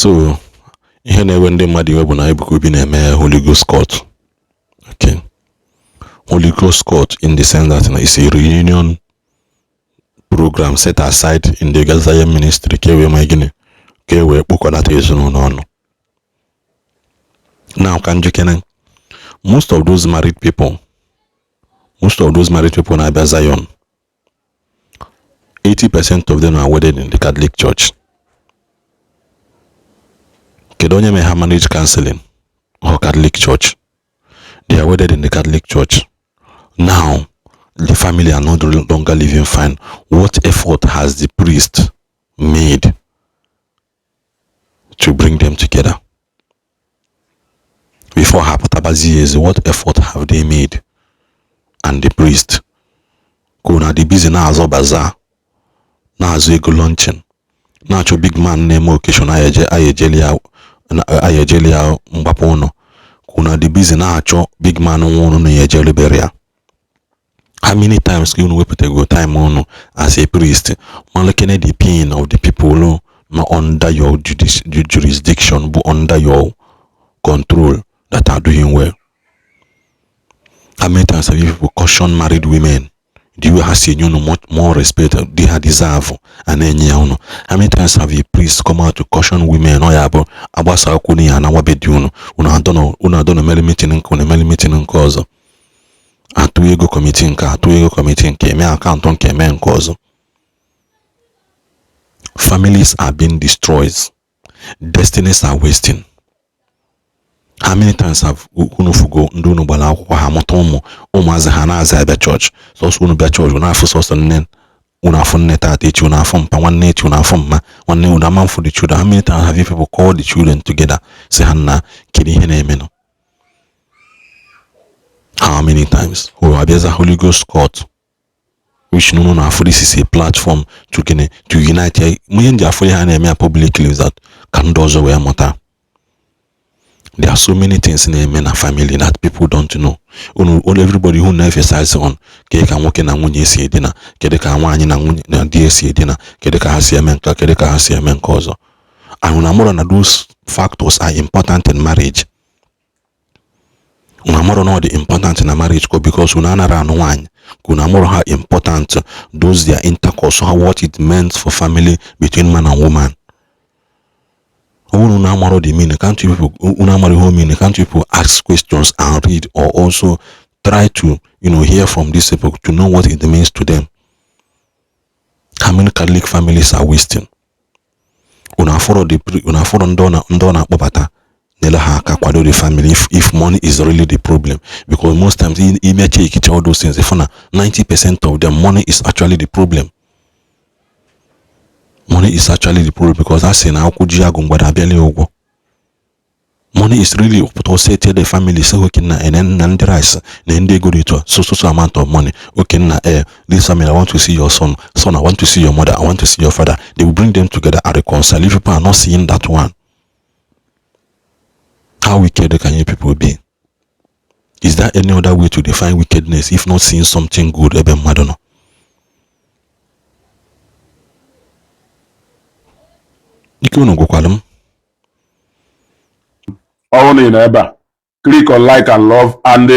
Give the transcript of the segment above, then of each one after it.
So ihe na-ewe ndị mmadụ iwe bụ na Ebuka Obi na-eme Holy Ghost Court. Okay, Holy Ghost Court in the sense that na it's a reunion program set aside in the Zion ministry ka e wee mee gịnị? Ka e wee kpokọnata ezinụlọ ọnụ. Now, ka njikere, most of those married people, most of those married people na-abịa Zion, 80% of them are wedded in the Catholic Church. Kedu onye mee ha marriage counseling? Or Catholic Church. They are wedded in the Catholic Church. Now the family are no longer living fine. What effort has the priest made to bring them together before ha pụtabazie ezi? What effort have they made? And the priest ka na dị busy na-azọ bazaar, na-azụ ego launching, na-achọ big man na-eme occasion aya ejeli ya mgbapụ ụlọ, ka unu dị busy na-achọ big man nwa unu na ya ejelubere ya. How many times ka unu wepụtago time unu as a priest malekene the pain of the people nọ under your jurisdiction, bụ under your control, that are doing well? How many times have you people cautioned married women the way ha si enye unu more respect they ha deserve a na-enye ya unu? How many times have a priest come out to caution women? Ọ ya bụ agbasa akwụkwọ n'ihi na nwabe di unu, unu adọnọ mere meeting nke unu, emere meeting nke ọzọ, atụ ego committee nke, atụ ego committee nke, eme account nke, eme nke ọzọ. Families are being destroyed, destinies are wasting. How many times have unu fugo ndị unu gbara akwụkwọ, ha mụta ụmụ, ụmụazị ha na-aza abịa chọọchị? Sọsọ unu bịa chọọchị, unu afụ sọsọ nne, unu afụ nne tata, echi unu afụ mpa, nwanne echi unu afụ mma, nwanne unu ama mfu the children. How many times have you people called the children together, say ha, "Nna, kedu ihe na-emenụ?" How many times? Oh, abịaza Holy Ghost Court, which no na afụ this is a platform to gịnị? To unite. Ihe ndị afọ ihe a na-eme ya publicly is that ka ndị ọzọ wee mụta. There are so many things na-eme na family that people don't know. Unu, everybody who na-emphasize on kedu ka nwoke na nwunye si edina, kedu ka nwaanyị na nwunye na di esi edina, kedu ka ha si eme nke, kedu ka ha si eme nke ọzọ, and unu amụrụ na those factors are important in marriage. Unu amụrụ na ọ dị important na marriage ko because unu anara anụ nwaanyị ka unu amụrụ ha important those their intercourse, how, what it meant for family between man and woman. Ọ bụrụ na unu amara the meaning, can't you people, unu amara ihe o meaning, can't you people ask questions and read or also try to hear from these people to know what it means to them? How many Catholic families are wasting? Unu afọrọ the unu afọrọ ndị ọ na-akpọbata nyere ha aka kwado the family if money is really the problem? Because most times imecha ikicha all those things, if na 90% of them, money is actually the problem. Money is actually the problem because a sị na akwụ ji agụ mgbada abịala ya ụgwọ. Money is really pụta set the family, say, "Okay, na ene na ndị rice na ndị ego dị etu a, so so so amount of money. Okay, na this family, I want to see your son. Son, I want to see your mother. I want to see your father." They will bring them together and reconcile. If people are not seeing that one, how wicked can you people be? Is there any other way to define wickedness if not seeing something good ebe mmadụ nọ? Ike unu gwụkwara m. Ọ na ị nọ ebe a, click on like and love, and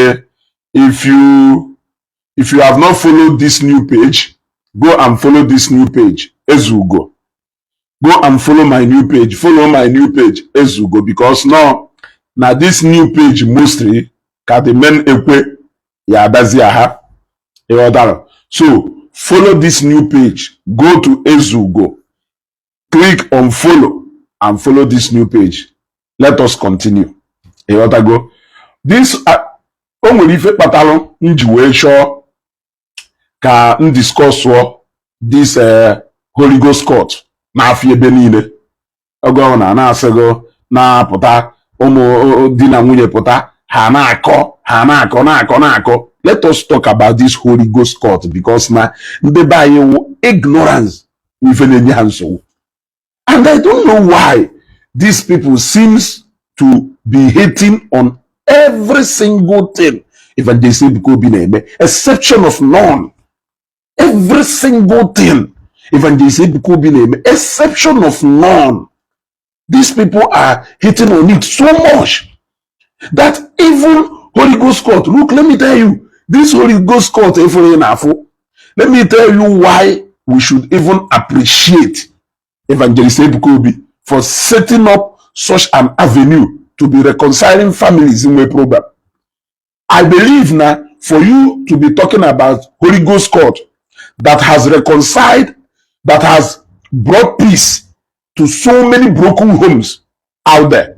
if you have not followed this new page, go and follow this new page, Ezugo. Go and follow my new page. Follow my new page, Ezugo, because now na this new page mostly ka the men ekwe ya adazi aha, ịghọtara? So follow this new page. Go to Ezugo, click on follow and follow this new page. Let us continue. Ịghọtago this? O nwere ife kpatalụ m ji wee chọọ ka m discussụọ this Holy Ghost Court n'afọ ebe niile. Oge ọ na na-asịgo na-apụta ụmụ di na nwunye pụta, ha na-akọ, ha na-akọ, na-akọ, na-akọ. Let us talk about this Holy Ghost Court, because na ndị be anyị wụ ignorance ife na-enye ha nsogbu, and I don't know why these people seems to be hating on every single thing Evangelist Ebuka Obi na-eme, exception of none. Every single thing Evangelist Ebuka Obi na-eme, exception of none. These people are hitting on it so much that even Holy Ghost court, look, let me tell you, this Holy Ghost court, let me tell you why we should even appreciate Evangelist Ebuka Obi for setting up such an avenue to be reconciling families in a program. I believe now, for you to be talking about Holy Ghost court that has reconciled, that has brought peace to so many broken homes out there.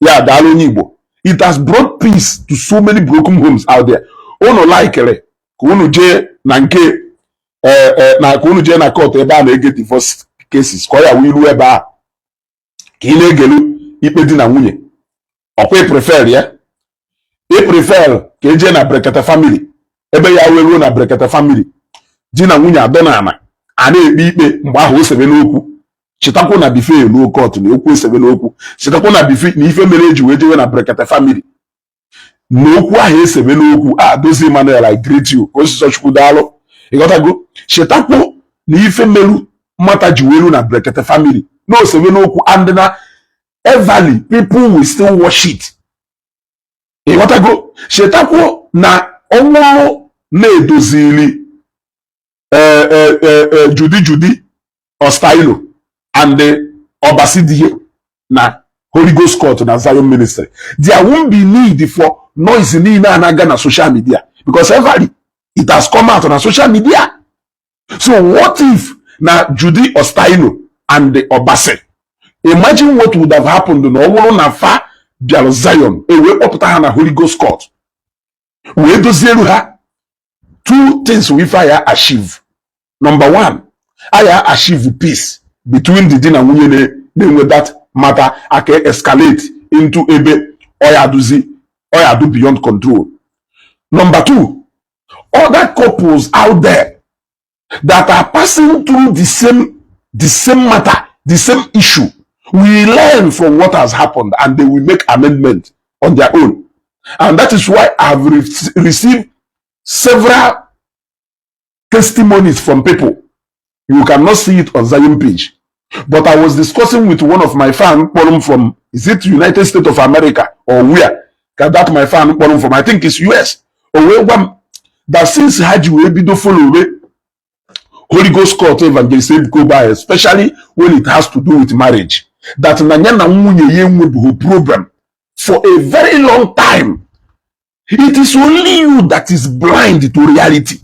Yeah, daalụ onye Igbo. It has brought peace to so many broken homes out there. Unu likere ka unu jee na nke na ka unu jee na court ebe a na-ege divorce cases, ka ọ ya wee iru ebe a ka ị na-egelu ikpe di na nwunye. Ọkwa ị prefer ya, ị prefer ka ejee na Brekete Family, ebe ya wee ruo na Brekete Family, di na nwunye adọ na ana a na-ekpe ikpe. Mgbe ahụ o sebe n'okwu, chetakwu na before eruo court na okwu esebe n'okwu. Chetakwu na before na ife mere eji wee jewe na Brekete Family na okwu ahụ esebe n'okwu. A dozie Emmanuel, I greet you. Ka osisi Chukwu, daalụ. Ịghọtago? Chetakwu na ife meru mmata ji wee ruo na Brekete Family na osebe n'okwu, and na everly people will still watch it. Ịghọtago? Chetakwu na ọnwụrụ na-edozili Judy Judy Ostailo and Obasidiye na Holy Ghost Court na Zion Ministry, there won't be need for noise niile a na-aga na social media, because every it has come out na social media. So what if na Judy Ostailo and the Obasi, imagine what would have happened na ọ bụrụ na fa bịara Zion, e wee kpọpụta ha na Holy Ghost Court wee dozieru ha. Two things we fire achieve. Number one, aya achieve peace between the di na nwunye na-enwe that matter aka escalate into ebe ọya duzi ọya do beyond control. Number two, other couples out there that are passing through the same matter, the same issue, will learn from what has happened and they will make amendment on their own. And that is why I've received several testimonies from people. You cannot see it on Zion page, but I was discussing with one of my fan kpọrọ from, is it United States of America or where ka that my fan kpọrọ from? I think it's US. O wee gwa m that since ha ji wee bido follow Holy Ghost Court Evangelist Ebuka Obi, especially when it has to do with marriage, that na ya na nwunye ya enwebughị problem for a very long time. It is only you that is blind to reality.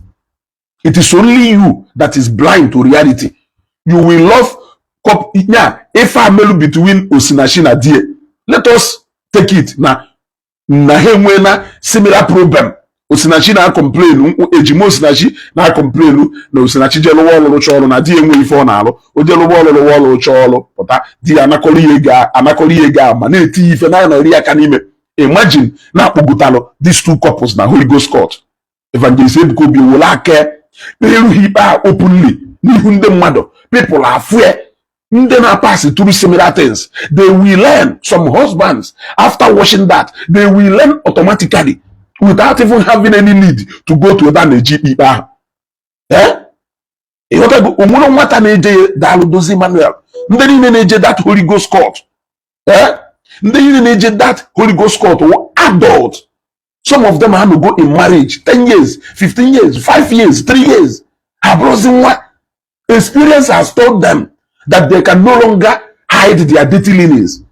It is only you that is blind to reality. You will love nya ife amelu between Osinachi na die. Let us take it na ha enwee na similar problem. Osinachi na complain, ejima Osinachi na complain na Osinachi jee lụwa ọrụ, rụcha ọrụ, na di ya enwe ife ọ na-alụ. O jee lụwa ọrụ, lụwa ọrụ, rụcha ọrụ, pụta, di ya anakọrọ ihe ego, anakọrọ ihe ego ahụ ma na-eti ya ife na anọrọ ya aka n'ime. Imagine na-akpọgotalụ these two couples na Holy Ghost Court, Evangelist Ebuka Obi were aka kpeelu ha ikpe a openly n'ihu ndị mmadụ. People afụ ya, ndị na-pass through similar things, they will learn. Some husbands, after watching that, they will learn automatically without even having any need to go to ebe a na-eji ikpe ikpe ahụ. Eh, ịghọtago? Onwere nwata na-eje. Daalụ, Dozie Emmanuel. Ndị niile na-eje that Holy Ghost Court, eh, ndị niile na-eje that Holy Ghost Court wụ adult. Some of them go in marriage 10 years, 15 years, 5 years, 3 years. Ha bụrụzi nwa. Experience has told them that they can no longer hide their dirty linens.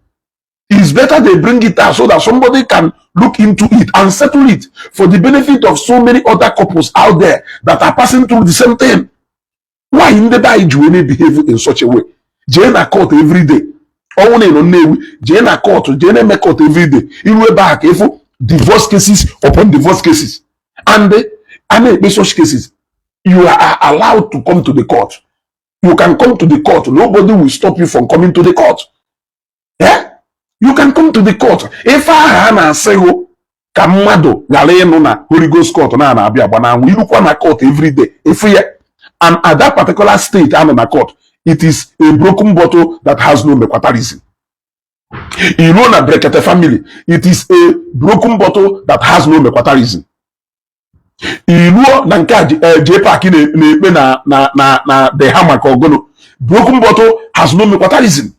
It's better they bring it out so that somebody can look into it and settle it for the benefit of so many other couples out there that are passing through the same thing. Why ndị be anyị ji wee na-behave in such a way? Jee na court every day. Ọnwụ na ịnọ Nnewi, jee na court, jee na-eme court every day. Iru ebe a ka ịfụ divorce cases upon divorce cases, and a na-ekpe such cases, you are allowed to come to the court. You can come to the court. Nobody will stop you from coming to the court. Eh? You can come to the court. Ife ahụ a na-asị hụ ka mmadụ ghara ịnụ na Holy Ghost Court na na-abịa agba n'anwụ. Irukwa na court every day, efu ya. And at that particular state anọ na court, it is a broken bottle that has no mekwatarism. Iruo na Brekete Family, it is a broken bottle that has no mekwatarism. Iruo na nke a J Park na-ekpe na the hammer ka ọgụnụ, broken bottle has no mekwatarism.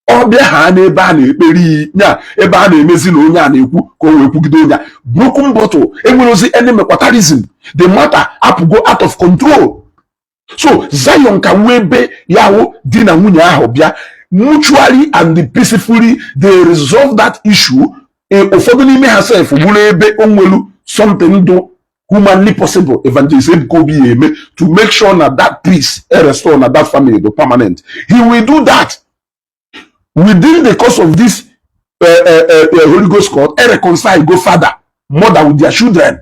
Ọ bịa ha n'ebe a na-ekpere iyi nya, ebe a na-emezi na onye a na-ekwu ka o wee kwugide onye a, broken bottle enwere ozi enemy, the matter apụgo out of control. So Zion ka nwee ebe ya hụ di na nwunye ahụ bịa mutually and peacefully they resolve that issue. Ụfọdụ n'ime ha sef bụrụ ebe o nwelu something do humanly possible Evangelist Ebuka Obi ya eme to make sure na that peace e restore na that family do permanent. He will do that within the course of this Holy Ghost court. E reconcile go father, mother with their children,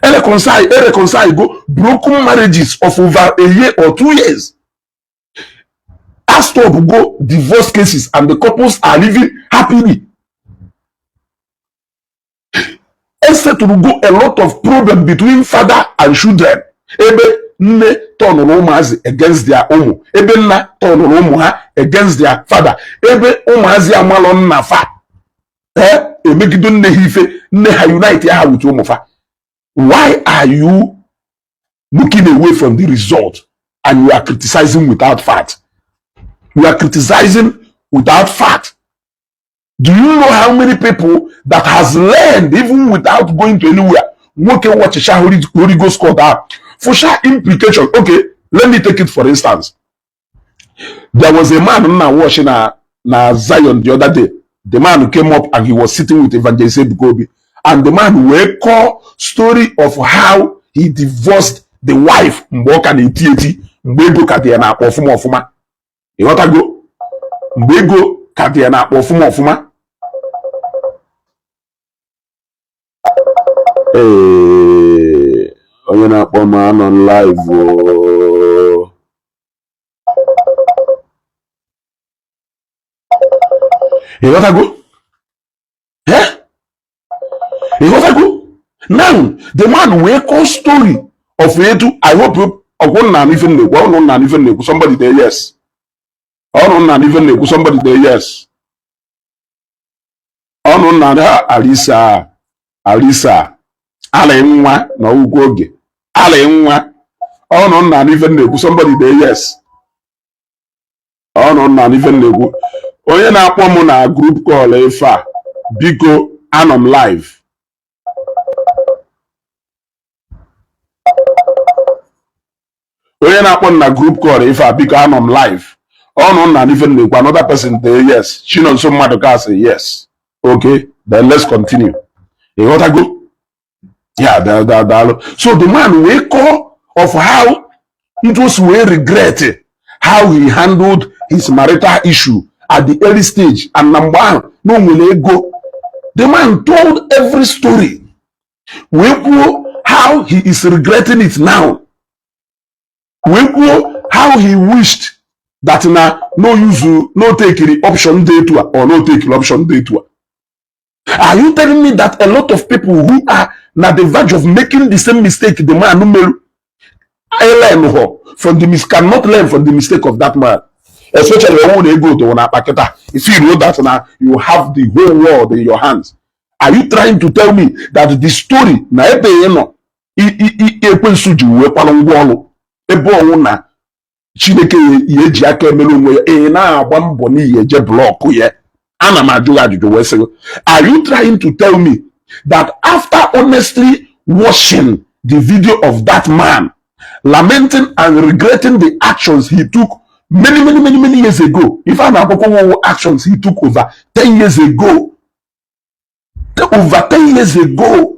e reconcile go broken marriages of over a year or 2 years, a stop go divorce cases, and the couples are living happily. E settle go a lot of problem between father and children, ebe nne tọnụrụ ụmụazị against their ụmụ, ebe nna tọnụrụ ụmụ ha against their father, ebe ụmụazị amalọ nna fa emegide nne ha, ife nne ha unite ha with ụmụ fa. Why are you looking away from the result and you are criticizing without fact? You are criticizing without fact. Do you know how many people that has learned even without going to anywhere? Nwoke watchicha Holy Ghost court ahụ, fụcha implication. Okay, let me take it for instance. There was a man na watch na Zion the other day. The man came up and he was sitting with Evangelist Ebuka Obi, and the man wee call story of how he divorced the wife mgbe ọ ka na-eti eti, mgbe ego ka dị ya na-akpa ọfụma ọfụma. Ịghọtago? Mgbe ego ka dị ya na-akpa ọfụma ọfụma. Ee, onye na-akpọ m anọ live oo. Ịghọtago? Eh? Ịghọtago? Now the man wee call story of etu, I hope ọkwụ nna ife m na-ekwu, ọnụ nna ife m na-ekwu. Somebody dey yes. Ọnụ nna ife m na-ekwu, somebody dey yes. Ọnụ nna ha. Alisa, Alisa alị nwa na ọgwụgwụ oge alị nwa. Ọnụ nna ife m na-ekwu, somebody dey yes. Ọnụ nna ife m na-ekwu. Onye na-akpọ m na group call ife a, biko, anọ m live. Onye na-akpọ m na group call ife a, biko, anọ m live. Ọnụ nna ife m na-ekwu. Another person dey yes. Chinonso mmadụ ka sị yes. Okay, then let's continue. Ịghọtago ya? Daalụ. So the man wee call of how it was wee regret how he handled his marital issue at the early stage, and na mgbe ahụ na o nwere ego. The man told every story, wee kwuo how he is regretting it now, wee kwuo how he wished that na no use no take option dị etu a or no take option dị etu a. Are you telling me that a lot of people who are na the verge of making the same mistake the man meru learn ho from the mis cannot learn from the mistake of that man? Especially when ego to na akpa kịta, if you know that na you have the whole world in your hands, are you trying to tell me that the story na ebe ị nọ ekwensu ji wee kwalụ ngwa ọrụ, ebe ọnwụ na Chineke ya eji aka emere onwe ya, ị na-agba mbọ n'ihi eje block ya? Ana m ajụ gị ajụjụ wee sị gị, are you trying to tell me that after honestly watching the video of that man lamenting and regretting the actions he took many, many, many, many years ago, ife a na-akwụkwọ nwowo actions he took over 10 years ago, over 10 years ago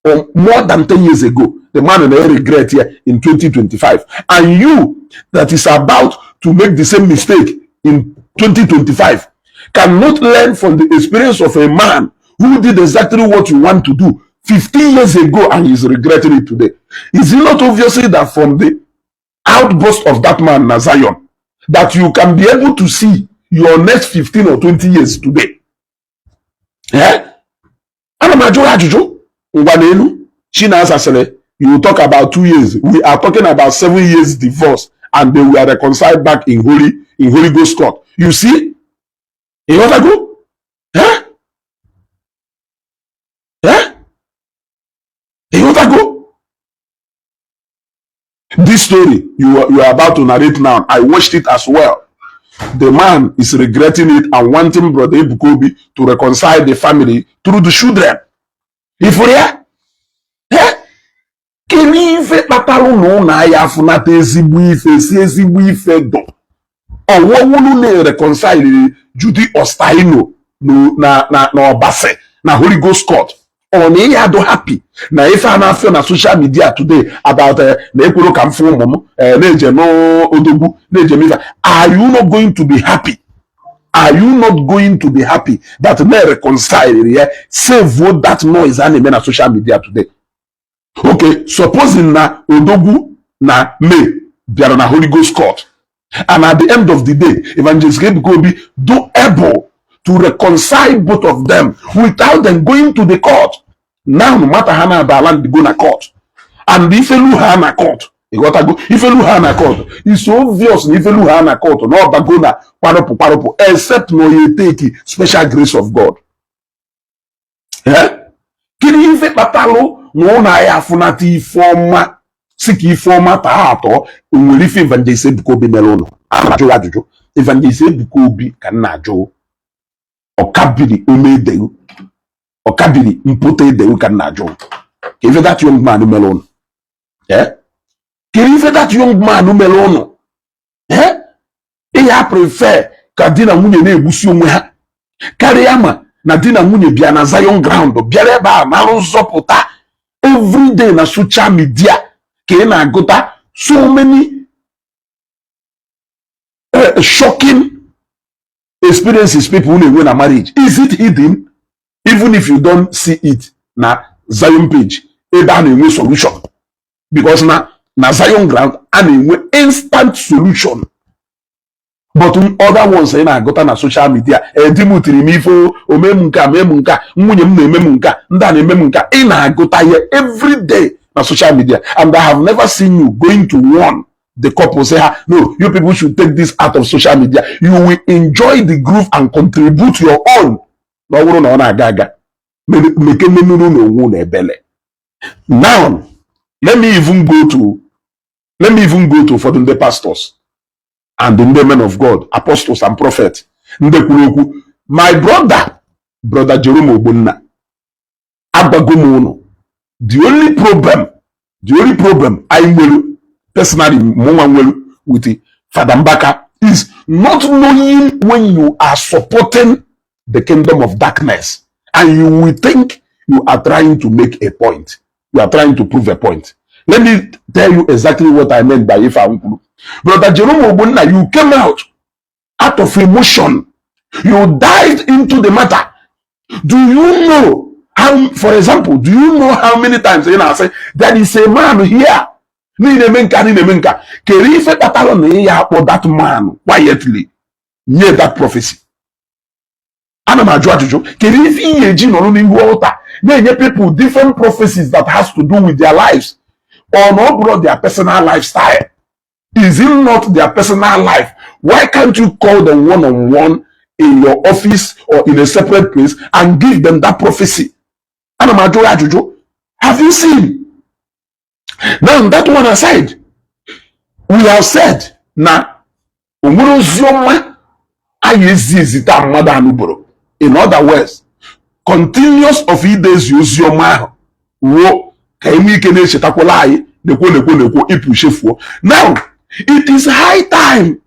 or more than 10 years ago, the man na regret here in 2025, and you that is about to make the same mistake in 2025 cannot learn from the experience of a man who did exactly what you want to do 15 years ago and he's regretting it today? Is it not obviously that from the outburst of that man na Zion, that you can be able to see your next 15 or 20 years today? Eh? Ana m ajụ ajụjụ ngwa n'elu. Chinasa sịrị, you talk about 2 years, we are talking about 7 years divorce, and they were reconciled back in Holy Ghost court. You see? Ịghọtago? Eh? Eh? Ịghọtago? This story you are about to narrate now, I watched it as well. The man is regretting it and wanting Brother Ebuka Obi to reconcile the family through the children. Ifuru ya? Eh? Kedu ife kpatara na ụlọ ahịa afụnata ezigbo ife si ezigbo ife dọ ọwọwụlụ na-reconcile Judy Ostaino na Obasi na Holy Ghost Court? Ọ na ihe adụ happy na ife a na-afịọ na social media today about na ekworo ka m fụ ụmụ m na-eje n'odogwu na-eje ife. Are you not going to be happy? Are you not going to be happy that na reconcile ya, save that noise a na-eme na social media today? Okay, supposing na Odogwu na May bịara na Holy Ghost Court, and at the end of the day Evangelist Ebuka Obi do able to reconcile both of them without them going to the court. Now, no matter ha na-aba ala go na court and ifelu ha na court, ịghọtago, ifelu ha na court, it's obvious na ifelu ha na court na ọbago na kparụpụ kparụpụ, except na oye take special grace of God. Eh? Kedu ife kpatalụ na ụlọ ahịa afụnata ife ọma si ka ife ọma taa atọ? O nwere ife Evangelist Ebuka Obi mere ụlọ? A na-ajụ ya ajụjụ. Evangelist Ebuka Obi ka m na-ajụ, ọkabiri ome edewu, ọkabiri mpụta edewu, ka m na-ajụ ka ife that young man mere ụnụ. Eh? Kedu ife that young man mere ụnụ? Eh? Ị ya prefer ka di na nwunye na-egbusi onwe ha karịa ma na di na nwunye bịa na Zion ground, bịara ebe a narụ nzọpụta? Everyday na social media ka ị na-agụta so many shocking experiences people na-enwe na marriage. Is it hidden? Even if you don't see it na Zion page, ebe a na-enwe solution, because na Zion ground a na-enwe instant solution, but other ones ị na-agụta na social media, di m tiri m ife, ome m nke a, mee m nke a, nwunye m na-eme m nke a, ndị a na-eme m nke a, ị na-agụta ya every day na social media, and I have never seen you going to warn the couple, say ha, "No, you people should take this out of social media." You will enjoy the groove and contribute your own. Na ọ bụrụ na ọ na-aga aga meke menuru n'onwe na ebele. Now let me even go to ụfọdụ ndị pastors and ndị men of God, apostles and prophets, ndị kwuru okwu. My brother, Brother Jerome Ogbonna, agbago m ụnụ, the only problem I nwere personally, mụnwa nwere with Father Mbaka, is not knowing when you are supporting the kingdom of darkness and you will think you are trying to make a point, you are trying to prove a point. Let me tell you exactly what I meant by ife kwuru. Brother Jerome Ogbonna, you came out out of emotion, you dived into the matter. Do you know how, for example, do you know how many times ị na-asị there is a man here niile eme nka, niile eme nka? Kere ife kpatara na ị ya akpọ that man quietly, nye that prophecy? Ana m ajụ ajụjụ. Kedu ife ị ga-eji nọrọ n'ihu altar na-enye people different prophecies that has to do with their lives? Or na ọ bụrụ their personal lifestyle? Is it not their personal life? Why can't you call them one on one in your office or in a separate place and give them that prophecy? Ana m ajụ ya ajụjụ. Have you seen? Now, that one aside, we have said na o nwere ozi ọma anyị ezi ezi taa mmadụ anụboro. In other words, continuous of idezi ozi ọma ahụ ruo ka enwe ike na-echetakwala anyị nekwo nekwo nekwo ịpụ chefuo. Now it is high time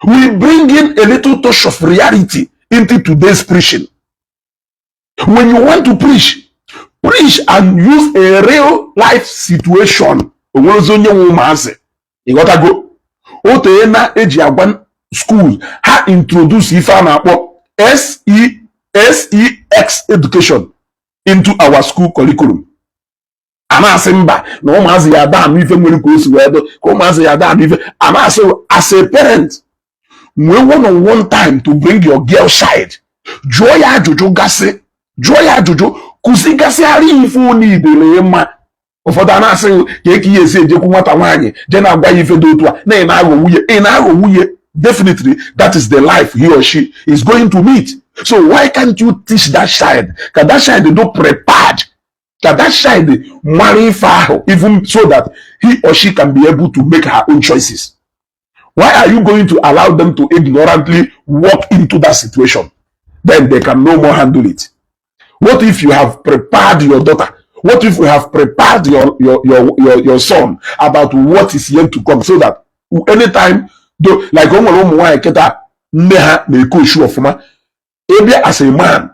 we bring in a little touch of reality into today's preaching. When you want to preach, preach and use a real life situation. Onwerezi onye nwe ụmụazị, ịghọtago? O tee na eji agwa school ha introduce ife a na-akpọ SE SEX education into our school curriculum. A na-asị mba, na ụmụazị ya ada anụ ife nwere ka o si wee dị ka ụmụazị ya ada anụ ife. A na-asị, as a parent, nwee one on one time to bring your girl child, jụọ ya ajụjụ gasị, jụọ ya ajụjụ, kụzigasịara ife onidere mma. Ụfọdụ a na-asị ka eke ihe esi ejekwu nwata nwaanyị jee na-agwa ya ife dị otu a na ị na-aghọ nwunye, ị na-aghọ nwunye. Definitely that is the life he or she is going to meet. So why can't you teach that child, ka that child do prepared, ka that child mara ife ahụ, even so that he or she can be able to make her own choices? Why are you going to allow them to ignorantly walk into that situation? Then they can no more handle it. What if you have prepared your daughter? What if you have prepared your son about what is yet to come, so that anytime though, like o nwere ụmụ nwaanyị kịta nne ha na-eke oshu ọfụma, ịbịa as a man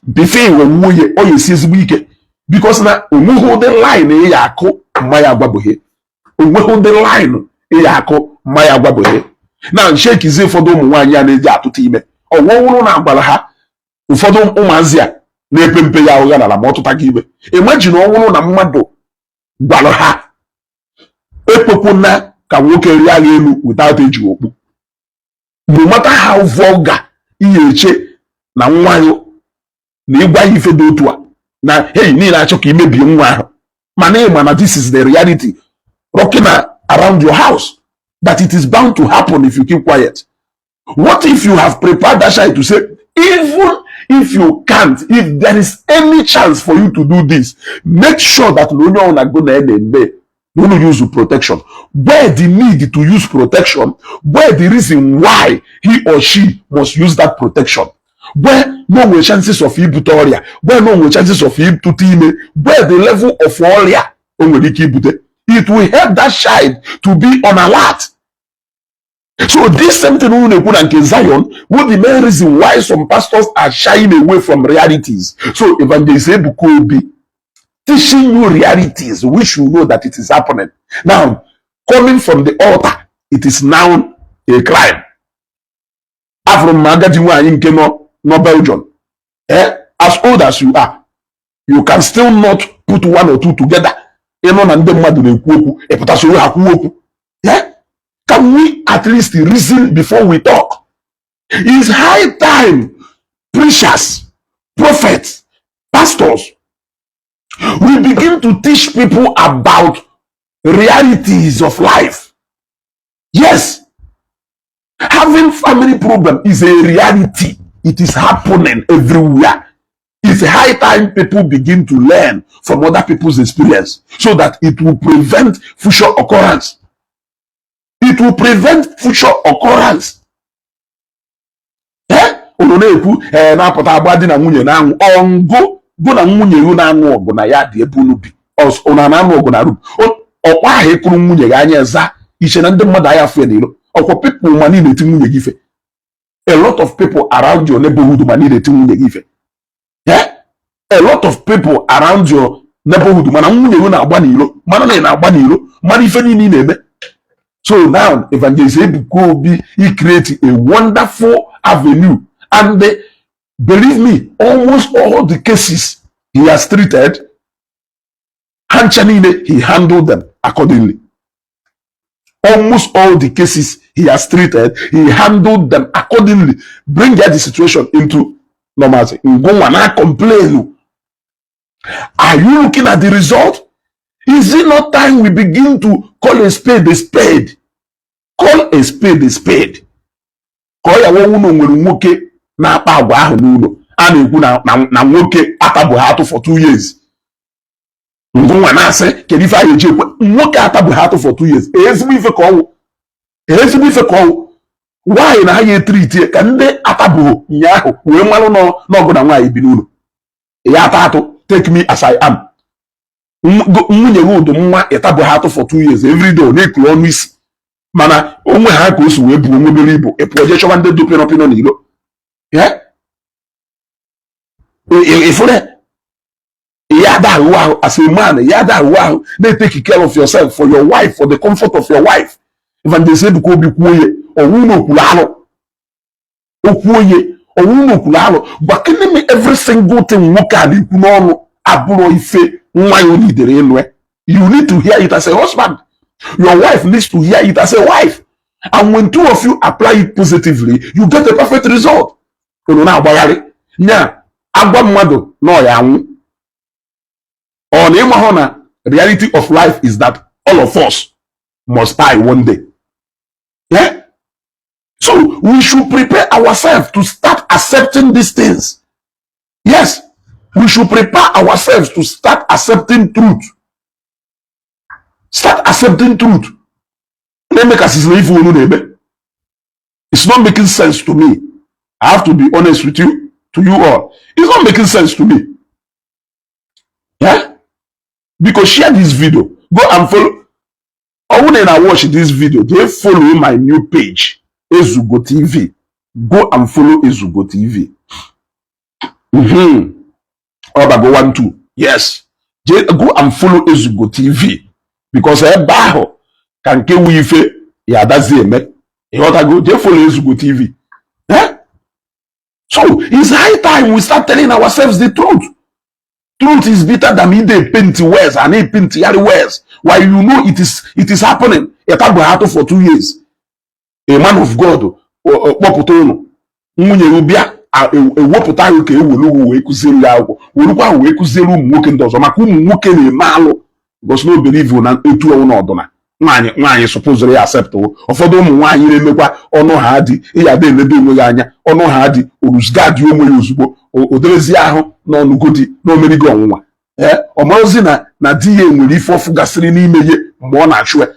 before iwe nwunye ọ ya esi ezigbo ike, because na onweghị ụdị line ị ya akụ mmanya agwabụghị, onweghị ụdị line ị ya akụ mmanya agwabụghị na nchekizi. Ụfọdụ ụmụ nwaanyị a na-eji atụta ime ọwụwụrụ na agbara ha, ụfọdụ ụmụazị a na-epe mpe ya ụgha nala ma ọ tụta gị ime. Imagine ọ bụrụ na mmadụ gwara ha ekwekwana ka nwoke rịa gị elu without eji okpu, no matter how vulgar ihe eche na nwa ya na ịgwa ya ife dị otu a na hey niile achọ ka imebie nwa ahụ, mana ịma na this is the reality rocking around your house, that it is bound to happen if you keep quiet. What if you have prepared that child to say, even if you can't, if there is any chance for you to do this, make sure that na onye ọbụla go na na-eme na unu use protection, where the need to use protection, where the reason why he or she must use that protection, where no nwere chances of ibute ọrịa, where no nwere chances of ịtụta ime, where the level of ọrịa o nwere ike ibute. It will help that child to be on alert. So this same thing unu na-ekwu na nke Zion wo, the main reason why some pastors are shying away from realities. So Evangelist Ebuka Obi teaching you realities which you know that it is happening now, coming from the altar, it is now a crime. Afụrụ m agadi nwaanyị nke nọ Belgium, eh, as old as you are, you can still not put one or two together. Ịnụ na ndị mmadụ na-ekwu okwu, ịpụta soro ha kwuo okwu. Yeah? Can we at least reason before we talk? It's high time preachers, prophets, pastors, we begin to teach people about realities of life. Yes, having family problem is a reality. It is happening everywhere. It's high time people begin to learn from other people's experience so that it will prevent future occurrence. It will prevent future occurrence. Eh? Unu na-ekwu ee na-apụta agba di na nwunye na-anwụ ọngụ gụ na nwunye gị na-anụ ọgụ na ya dị ebe unu bi, unu na-anụ ọgụ na room ọkwa ahụ ịkụrụ nwunye gị anya za iche na ndị mmadụ anya fụ ya n'ilo ọkwa. People ma niile eti nwunye gị ife. A lot of people around your neighborhood ma niile eti nwunye gị ife. Eh? A lot of people around your neighborhood mana nwunye gị na-agba n'ilo, mana na ị na-agba n'ilo, mana ife niile ị na-eme. So now Evangelist Ebuka Obi, he create a wonderful avenue, and believe me, almost all the cases he has treated, ha ncha niile, he handled them accordingly. Almost all the cases he has treated, he handled them accordingly, bring the situation into normalcy. Ngụnwa na complain, are you looking at the result? Is it not time we begin to call a spade a spade? Call a spade a spade. Ka ọ ya wọnwụ na onwere nwoke na-akpa agwa ahụ n'ụlọ a na-ekwu na nwoke atabụghị atụ for 2 years, ngụnwa na-asị kedu ife a ga-eji ekwe nwoke atabụghị atụ for 2 years? Ezigbo ife ka ọnwụ, ezigbo ife ka ọnwụ. Nwaanyị na ha ya etiritie ka ndị atabụghị nyaahụ wee malụ n'ọgụ na nwaanyị bi n'ụlọ ya ata atụ. Take me as I am. Nwunye gị ụdụ nwa ịtabụghị atụ for 2 years, everyday ọ na-ekuru ọnụ isi, mana onwe ha ka o si wee buo nwebere ibu ị pụọ jee chọba ndị dị pịnọ pịnọ n'ilo. Ịfụrụ ya ada ahụ ahụ as a man, ya ada ahụ ahụ na-etake care of yourself, for your wife, for the comfort of your wife. Evangelist Ebuka Obi kwuo ye ọnwụ na okwuru alụ okwu oye ọnwụ na okwuru alụ. Gwakene m, every single thing nwoke a na-ekwu n'ọnụ abụrụ ife nwa ya onidere ịnụ. You need to hear it as a husband. Your wife needs to hear it as a wife, and when two of you apply it positively, you get a perfect result. Unu na-agbagharị nya agwa mmadụ na ọ ya anwụ ọ na ịma hụ na reality of life is that all of us must die one day. Yeah? So we should prepare ourselves to start accepting these things. Yes, we should prepare ourselves to start accepting truth. Start accepting truth. Na-emekasịsị na ife unu na-eme, it's not making sense to me. I have to be honest with you, to you all, it's not making sense to me. Yeah, because share this video, go and follow. Ọ bụrụ na ị na-watch this video, jee follow my new page, Ezugo TV. Go and follow Ezugo TV. Ọ bago 1 2. Yes, jee go and follow Ezugo TV, because ebe ahụ ka nke wu ife ya adazi eme. Ịghọtago? Jee follow Ezugo TV. Eh? So it's high time we start telling ourselves the truth. Truth is bitter than ide paint words and paint yari words while you know it is happening. Ịtagbu atụ for 2 years, a man of God kpọpụta ụnụ nwunye ya bịa ewepụta ahụ ka ewelu wee kụziere ya akwụkwọ, werukwa ahụ wee kụziere ụmụ nwoke ndị ọzọ, maka ụmụ nwoke na-eme alụ, because no believe na etu ọnwụ na ọdụna nwaanyị nwaanyị supposed ya accept. Ụfọdụ ụmụ nwaanyị na-emekwa ọnụ ha dị ịya ada elebe onwe ya anya, ọnụ ha dị oruzgadi onwe ya ozugbo o dorezie ahụ n'ọnụgodi na omerigo ọnwụnwa. Ee, ọ marozi na di ya nwere ife ọfụ gasịrị n'ime ihe mgbe ọ na-achụ ya,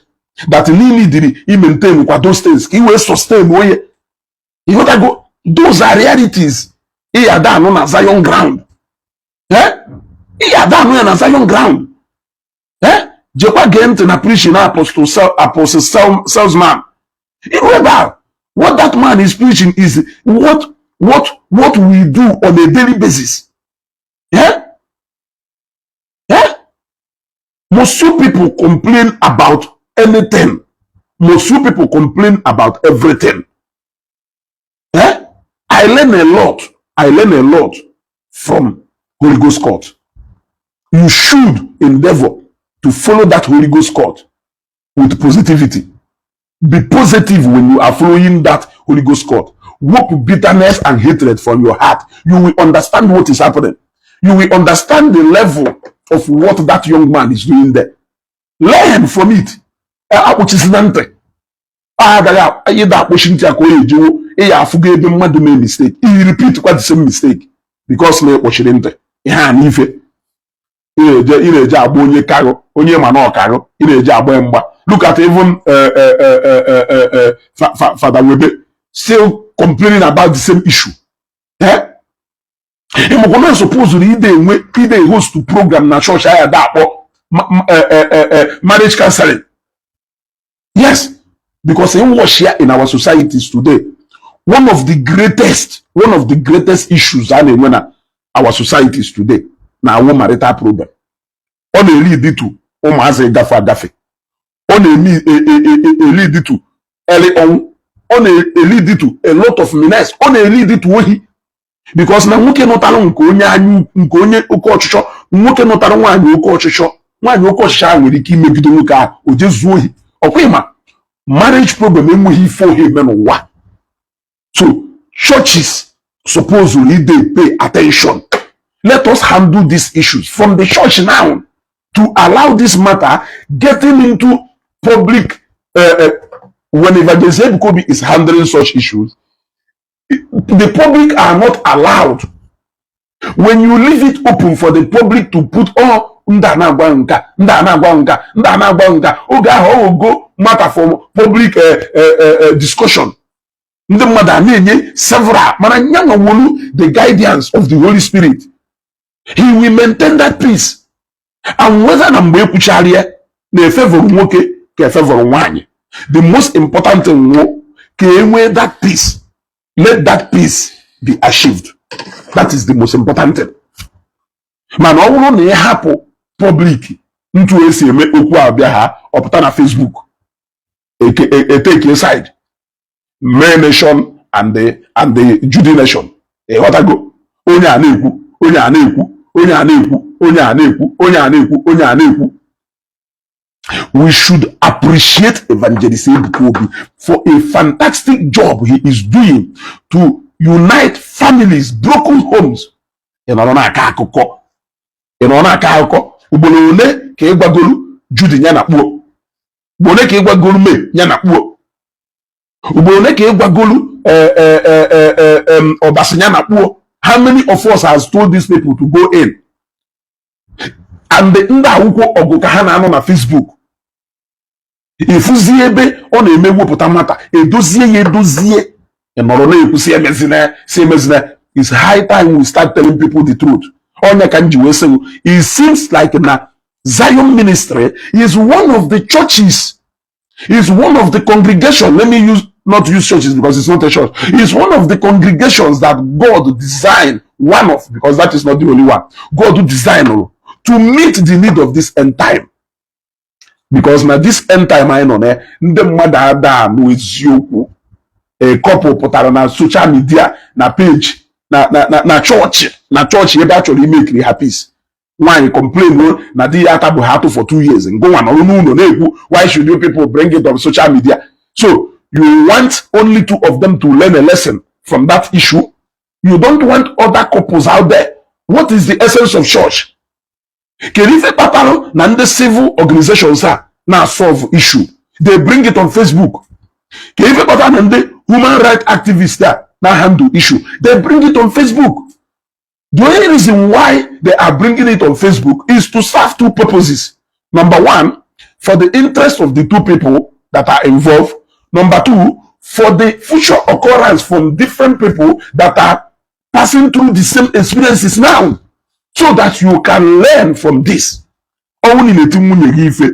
that niile dịrị i maintain kwa those things ka i wee sustain onye. Ịghọtago? Those are realities. Ịya ada anụ na Zion ground. Ee, ịya ada anụ ya na Zion ground. Ee, jekwa gee ntị na preaching na Apostle Salesman. Iru ebe ahụ, what that man is preaching is what we do on a daily basis. Yeah? Yeah? Most you people complain about anything. Most you people complain about everything. Eh? I learn a lot. I learn a lot from Holy Ghost Court. You should endeavor to follow that Holy Ghost Court with positivity. Be positive when you are following that Holy Ghost Court. Wipe bitterness and hatred from your heart. You will understand what is happening. You will understand the level of what that young man is doing there. Learn from it. Akpọchisina ntị. Agaghị ịda akpọchi ntị a ka o ejewo ịya afụgo ebe mmadụ mee mistake. I repeat kwa the same mistake because na ịkpọchiri ntị. Ihe a n'ife ị na-eje agba onye karụ onye ma na ọkarụ, ị na-eje agba ya mgba. Look at even Father Webe still complaining about the same issue. Eh? Ịmakwa na suppose ide enwe ide host program na chọọchị anya da akpọ marriage counseling. Yes, because in wash here in our societies today, one of the greatest issues a na-enwe na our societies today na awụ marital problem. Ọ na-elead to ụmụazị gafe agafe, ọ na-eme elead to early ọnwụ, ọ na-elead to a lot of menace, ọ na-elead to ohi, because na nwoke nụtara nke onye anya nke onye oke ọchịchọ, nwoke nụtara nwaanyị oke ọchịchọ, nwaanyị oke ọchịchọ ahụ nwere ike imegide nwoke ahụ o jee zuo ohi. Ọkwa ma marriage problem enweghị ife ohi eme n'ụwa. So churches supposedly dey pay attention. Let us handle these issues from the church now to allow this matter getting into public. When Evangelist Ebuka Obi is handling such issues, the public are not allowed. When you leave it open for the public to put, oh, ndị a na-agwa nka, ndị a na-agwa nka, ndị a na-agwa nka, oge ahụ ọ go matter for public discussion. Ndị mmadụ a na-enye several, mana nyanwa wolu the guidance of the Holy Spirit, he will maintain that peace. And whether na mgbe ekwuchara ya na efavourrụ nwoke ka efavourrụ nwaanyị, the most important thing wụ ka e nwee that peace. Let that peace be achieved. That is the most important thing. Mana ọ bụrụ na ị hapụ public ntu esi eme okwu abịa ha ọpụta na Facebook, etake side May nation and the Judy nation. Ịghọtago? Onye a na-ekwu, onye a na-ekwu, onye a na-ekwu, onye a na-ekwu, onye a na-ekwu, onye a na-ekwu. We should appreciate Evangelist Ebuka Obi for a fantastic job he is doing to unite families, broken homes. Ị nọrọ na-akọ akụkọ, ị nọ na-akọ akụkọ. Ugboro ole ka ị gwagolu Judy ya na kpuo? Ugboro ole ka ị gwagolu May ya na kpuo? Ugboro ole ka ị gwagolu Ọbasi ya na kpuo? How many of us has told these people to go in? And ndị akwụkwọ ọgụ ka ha na-anọ na Facebook. Ịfụzie ebe ọ na-eme wepụta mata edozie ya edozie, ị nọrọ na-ekwu si emezina, si emezina. It's high time we start telling people the truth. Onye ka m ji wee sị, it seems like na Zion Ministry is one of the churches, is one of the congregation, let me use, not use churches because it's not a church, is one of the congregations that God designed, one of, because that is not the only one God designed to meet the need of this end time, because na this end time anyị nọ na ndị mmadụ ada anụ eziokwu. A couple pụtara na social media, na page, na chọọchị, na chọọchị ebe a chọrọ ime ekiri ha peace. Nwaanyị complain na di ya atabụ ha atụ for 2 years. Ngụnwa nọrọ n'ụlọ na-ekwu, "Why should you people bring it on social media?" So you want only two of them to learn a lesson from that issue? You don't want other couples out there? What is the essence of church? Kedu ife kpatara na ndị civil organizations a na-solve issue, they bring it on Facebook? Kedu ife kpatara na ndị human rights activists a na handle issue, they bring it on Facebook? The only reason why they are bringing it on Facebook is to serve two purposes. Number one, for the interest of the two people that are involved. Number two, for the future occurrence from different people that are passing through the same experiences now, so that you can learn from this. Ọnwụ na na-eti nwunye gị ife,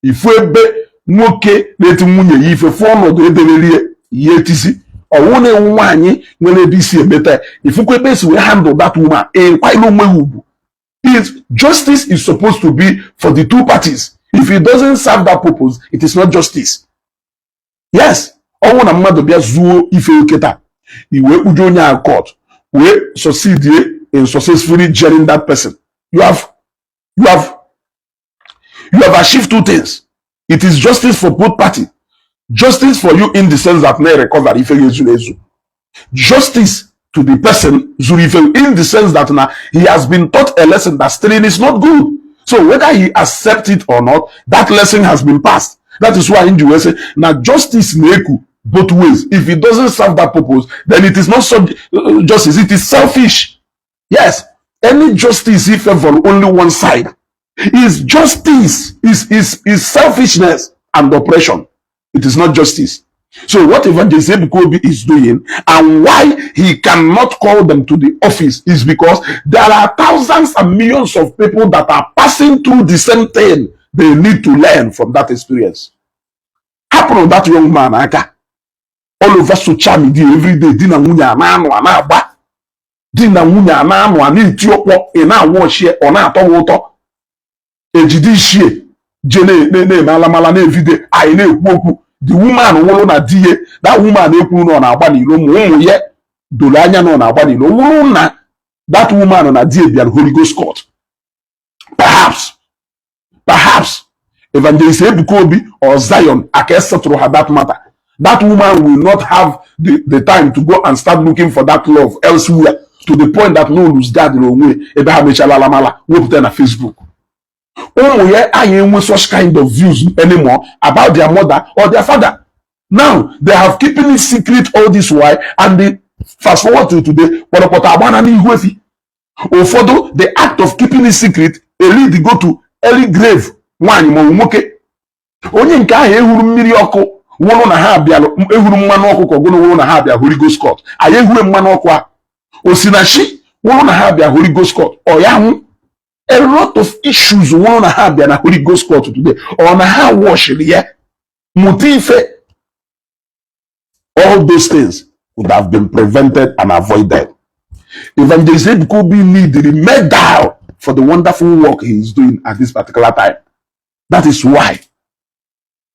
ifu ebe nwoke na-eti nwunye ya ife fụ ọnọdụ edererie ya etisi, ọwụ na-ewu nwaanyị nwere ebe isi emeta ya, ifukwa ebe esi wee handle that woman, ịkwanyere onwe ya ugwu. Is justice is supposed to be for the two parties. If it doesn't serve that purpose, it is not justice. Yes, ọnwụ na mmadụ bịa zuo ife oke taa, i wee kpuje onye a court, wee succeed in successfully jailing that person, you have achieved two things. It is justice for both parties. Justice for you in the sense that na recover ife gị ezuru ezu. Justice to the person zuru ife in the sense that na he has been taught a lesson that stealing is not good. So whether he accept it or not, that lesson has been passed. That is why nji wee say na justice na-eku both ways. If it doesn't serve that purpose, then it is not justice, it is selfish. Yes, any justice if favor only one side is justice is selfishness and oppression. It is not justice. So what Evangelist Ebuka Obi is doing and why he cannot call them to the office is because there are thousands and millions of people that are passing through the same thing. They need to learn from that experience. Hapụrụ that young man aka. All over social media every day, di na nwunye a na-anụ, a na-agba, di na nwunye a na-anụ, a na-eti ọkpọ, ị na-awụ ochie, ọ na-atọ gị ụtọ. Ejide ichie je na-eme alamala na-evide anyị na-ekwu okwu. The woman nwụrụ na di ya, that woman ekwuru na ọ na-agba n'ilo, ma ụmụ ya doro anya na ọ na-agba n'ilo. Nwụrụ na that woman na di ya bịara Holy Ghost court, perhaps Evangelist Ebuka Obi or Zion aka settle her that matter, that woman will not have the time to go and start looking for that love elsewhere, to the point that no lose guard n'onwe ebe ha mechala alamala wepụta na Facebook. Ụmụ ya anyị enwe such kind of views anymore about their mother or their father. Now they have keeping it secret all this while, and the fast forward to today, kpọrọkpọtọ agbana n'ihu efi. Ụfọdụ, the act of keeping it secret a lead go to early grave nwaanyị maọbụ nwoke. Onye nke ahụ ehuru mmiri ọkụ wụrụ na ha bịara, ehuru mmanụ ọkụ ka ọgụnụ wụrụ na ha bịa Holy Ghost court. Anyị ehure mmanụ ọkụ a osinachi wụrụ na ha bịa Holy Ghost court, ọ ya hụ a lot of issues wụrụ na ha bịa na Holy Ghost court today, ọ na ha wọshiri ya mụta ife. All those things would have been prevented and avoided. Evangelist Ebuka Obi need the medal for the wonderful work he is doing at this particular time. That is why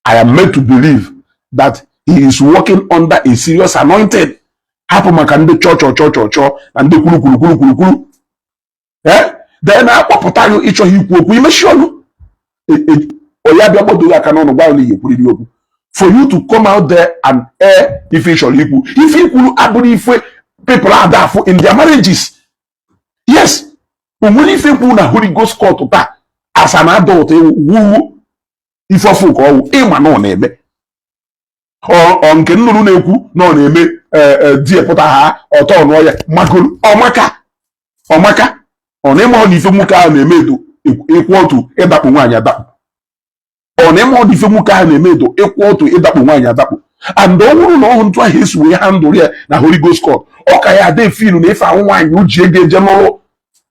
I am made to believe that he is working under a serious anointing. Hapụ maka ndị chọọ chọọ chọọ chọọ na ndị kwuru kwuru kwuru kwuru kwuru, eh, then akpọpụta gị ịchọghị ikwu okwu, imechi ọnụ, onye bịa gbọdo aka n'ọnụ gwa na ihe ekwuriri okwu. For you to come out there and air ife ị chọrọ ikwu, ife ikwuru abụrụ ife people ada afụ in their marriages. Yes, o nwere ife kwuru na Holy Ghost court taa as an adult wuwu ife ọfụ ka ọwụ ịma na ọ na-eme ọ nke nnụnụ na-ekwu na ọ na-eme di pụta ha ọtọ nụọ ya magoro ọmaka ọmaka ọ na ịma ọ na ife nwoke ahụ na-eme edo ịkwụ otu ịdakpu nwaanyị adakpu. Ọ na ịma ọdị ife nwoke ahụ na-eme edo ịkwụ ọtụ ịdakpo nwaanyị adakpo, and ọ bụrụ na ọhụ ntụ ahụ esi wee handle ya na Holy Ghost court, ọ ka ya ada filu na ife ahụ nwaanyị o ji ego eje n'ụlọ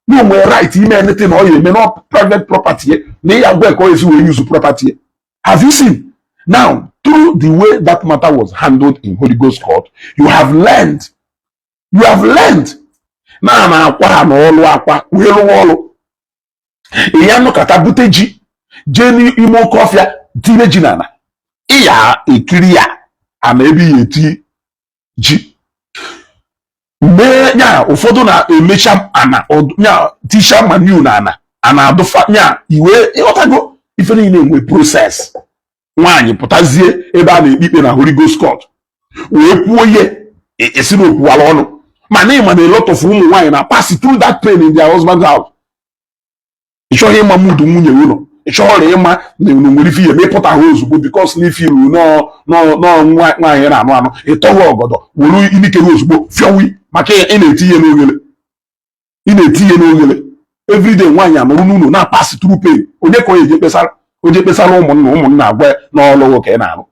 na onwe right ime anything na ọ ya eme na private property ya na ịya gwa ka ọ esi wee use property ya. Have you seen now, through the way that matter was handled in Holy Ghost court, you have learned, you have learned na na akwa ha na ọlụ akwa wee rụwa ọlụ ya nụkọta bute ji jee n'ime oke ọfịa tinye ji n'ala ịya ekiri ya ana ebe ya eti ji mee nya. Ụfọdụ na-emecha ana nya tisha manu na ana ana adụfa nya iwe. Ịghọtago, ife niile enwe process. Nwaanyị pụtazie ebe a na-ekpe ikpe na Holy Ghost court wee kwuo ihe esi na okwuwara ọnụ, mana ịma na a lot of ụmụ nwaanyị na pass through that pain in their husband's house. Ị chọghị ịma mudu nwunye ụlọ, ị chọghị ịma na unu nwere ife ihe mepụta ha ozugbo, because na ife iru nọọ nwaanyị na-anụ anụ ịtọghị ọgọdọ were imike ha ozugbo fịọwi, maka ị na-eti ihe n'oghere, ị na-eti ihe n'oghere everyday. Nwaanyị anọrụ n'ụlọ na pass through pain. Onye ka onye je kpesara? Oje kpesara ụmụnna, ụmụnna agwa n'ọlụ ka ị na-alụ.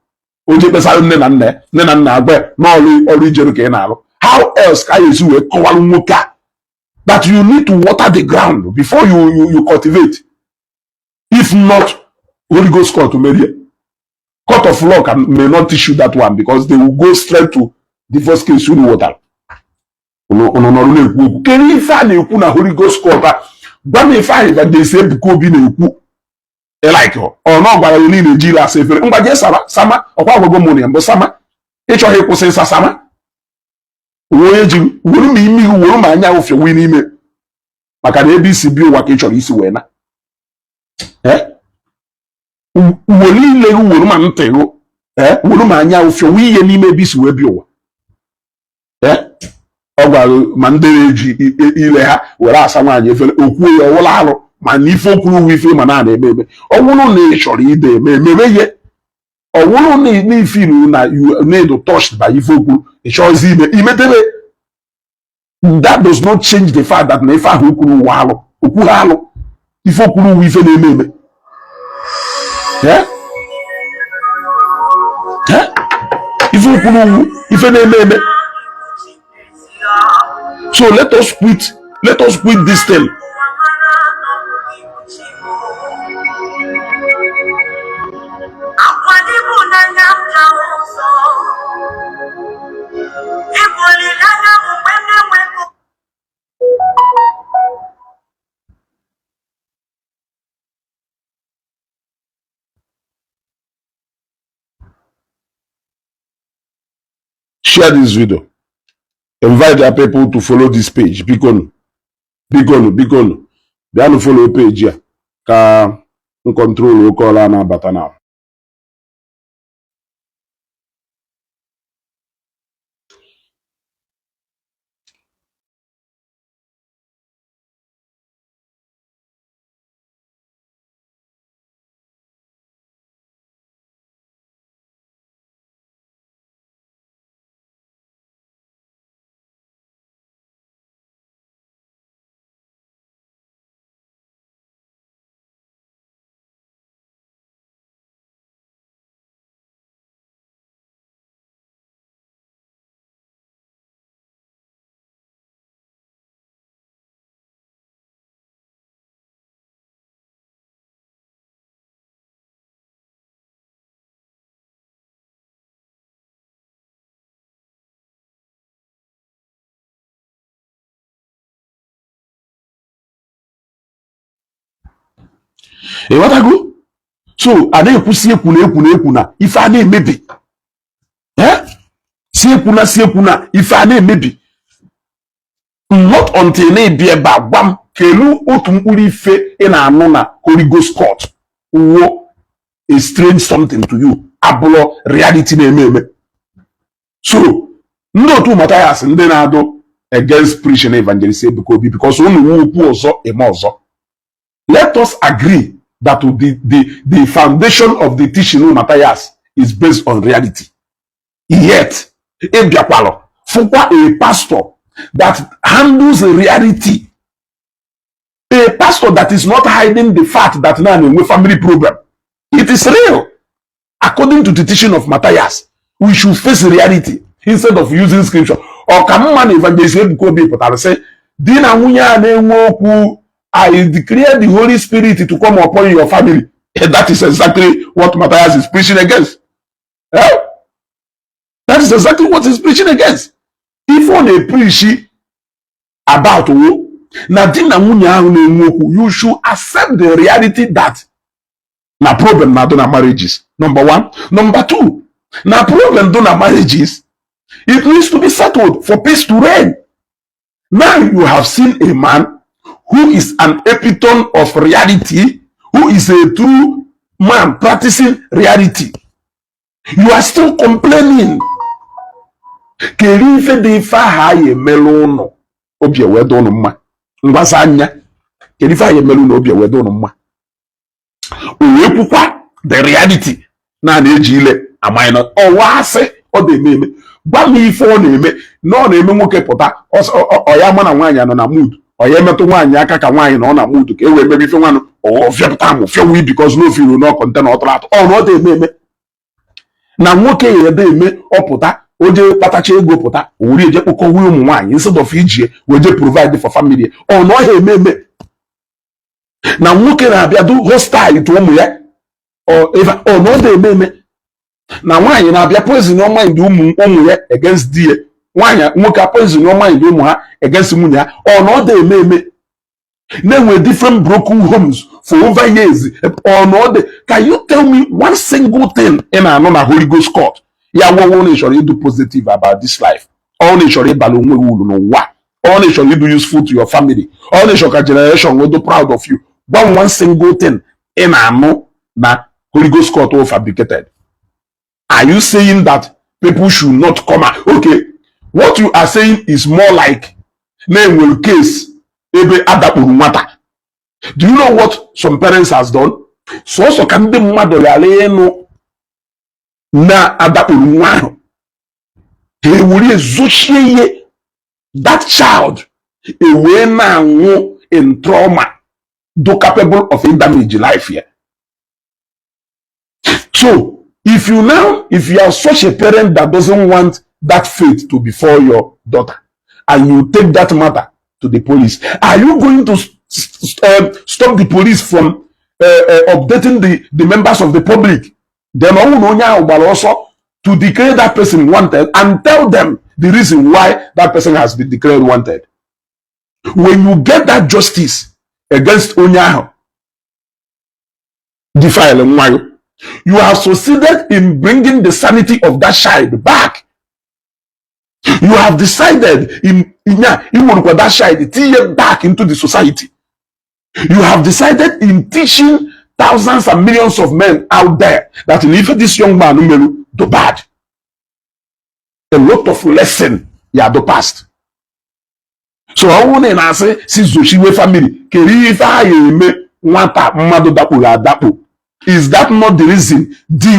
Oje kpesara nne na nna, nne na nna agwa n'ọlụ ọrụ ijeru ka ị na-alụ. How else ka a esi wee kọwalụ nwoke a that you need to water the ground before you cultivate, if not Holy Ghost court merie? Court of law can may not issue that one because they will go straight to divorce case. Unu wọtara unu nọrọ na-ekwu okwu. Kedu ife a na-ekwu na Holy Ghost court a? Gwa m ife ahụ Evangelist Ebuka Obi na-ekwu like ọ na ọ gwara ya niile eji ile asa efere. Ngwa, jee sama sama. Ọkwa agwago m ya mbụ, sama ịchọghị ịkwụsị ịsa sama. Onye ji wuru ma imi gị wuru ma anya ụfịa wee n'ime, maka na ebe isi bi ụwa ka ị chọrọ isi wee na were ile gị, wuru ma ntị gị, wuru ma anya ụfịa wee ihe n'ime ebe isi wee bi ụwa. Ọ gwara ma ndị na-eji ile ha were asa nwaanyị efere, okwuo ya ọwụla alụ, ma na ife okwuru uwe ife ma na eme eme. Ọ bụrụ na ị chọrọ ide eme emebe ihe, ọ bụrụ na ifilu na you need touched by ife okwuru, ị chọrọzi ime imetebe, that does not change the fact that na ife ahụ okwuru uwe alụ, okwu ha alụ, ife okwuru uwe ife na-eme eme. Ife okwuru uwu ife na-eme eme. So let us quit this thing. Share this video, invite their people to follow this page. Bikonu, bikonu, bikonu, bịanụ follow page a ka m control oke ọla na-abata na. Ịghọtago? So a na-ekwusi ekwu na ekwu na ekwu na ife a na-emebi, si ekwu na si ekwu na ife a na-emebi, not until na-ebi ebe a gwa m kelu otu mkpụrụ ife ị na-anụ na Holy Ghost court wuo a strange something to you, abụrụ reality na-eme eme. So ndị otu Mathias, ndị na-adụ against preaching Evangelist Ebuka Obi, because unu nwe okwu ọzọ eme ọzọ, let us agree that the foundation of the teaching of Matthias is based on reality. Yet, ịbịakwalụ fụkwa a pastor that handles reality, a pastor that is not hiding the fact that na na-enwe family problem. It is real. According to the teaching of Matthias, we should face reality instead of using scripture. Ọ ka mma na Evangelist Ebuka Obi pụtara sị di na nwunye a na-enwe okwu, "I declare the Holy Spirit to come upon your family." That is exactly what Matthias is preaching against. Eh? That is exactly what he's preaching against. If ọ na-epreach about wo na di na nwunye ahụ na-enwe okwu, you should accept the reality that na problem na-adụ na marriages. Number one. Number two, na problem do na marriages, it needs to be settled for peace to reign. Now you have seen a man who is an epitome of reality, who is a true man practicing reality. You are still complaining. Kedu ife dị ife ahụ anyị emelu ụnụ obi eweda ụnụ mma? Ngwasa anya, kedu ife anyị emelu ụnụ obi eweda ụnụ mma? O wee kwukwa the reality na na-eji ile amaghị na ọwa asị ọ dị eme. Gwa m ife ọ na-eme na ọ na-eme. Nwoke pụta, ọ ya ma na nwaanyị nọ na mood, ọ ya emetụ nwaanyị aka ka nwaanyị nọ na mood ka e wee mebe ife nwanụ, ọ fịapụta amụ fịawu because no firu na container ọ tụrụ atụ. Ọ na ọ dị eme na nwoke ya ede eme. Ọ pụta, o jee kpatacha ego pụta, o were eje kpọkọwa ụmụ nwaanyị instead of ijie wee je provide for family. Ọ na ọ ha eme na nwoke na-abịa do hostile to ụmụ ya. Ọ na ọ dị eme na nwaanyị na-abịa poison mind ụmụ ụmụ ya against di ya, nwaanyị nwoke poison mind ụmụ ha against nwunye ha. Ọ na ọ dị eme na-enwe different broken homes for over years. Ọ na ọ dị? Can you tell me one single thing ị na-anụ na Holy Ghost court ya wọwụ na ị chọrọ ịdụ positive about this life, ọ na ị chọrọ ịbala onwe gị uru n'ụwa, ọ na ị chọrọ ịdụ useful to your family, ọ na ị chọrọ ka generation will do proud of you? Gwa m one single thing ị na-anụ na Holy Ghost court were fabricated. Are you saying that people should not come out? Okay, what you are saying is more like na-enwere case ebe adakpuru nwata. Do you know what some parents has done? Sọsọ ka ndị mmadụ ghara ịnụ na adakpuru nwa ahụ, ha ewere zochie ihe. That child ewee na-anwụ in trauma do capable of damage life ya. So if you are such a parent that doesn't want that fate to befall your daughter and you take that matter to the police, are you going to stop the police from updating the members of the public? Then ọnwụ na onye ahụ gbara ọsọ to declare that person wanted and tell them the reason why that person has been declared wanted. When you get that justice against onye ahụ defile nwa ya, you have succeeded in bringing the sanity of that child back. You have decided in nya iwerukwa that child tinye back into the society. You have decided in teaching thousands and millions of men out there that in if this young man meru do bad, a lot of lesson ya do past. So ọ bụrụ na ị na-asị si zochiwe family, kedu ife a ya eme nwata mmadụ dakpuru adakpu? Is that not the reason di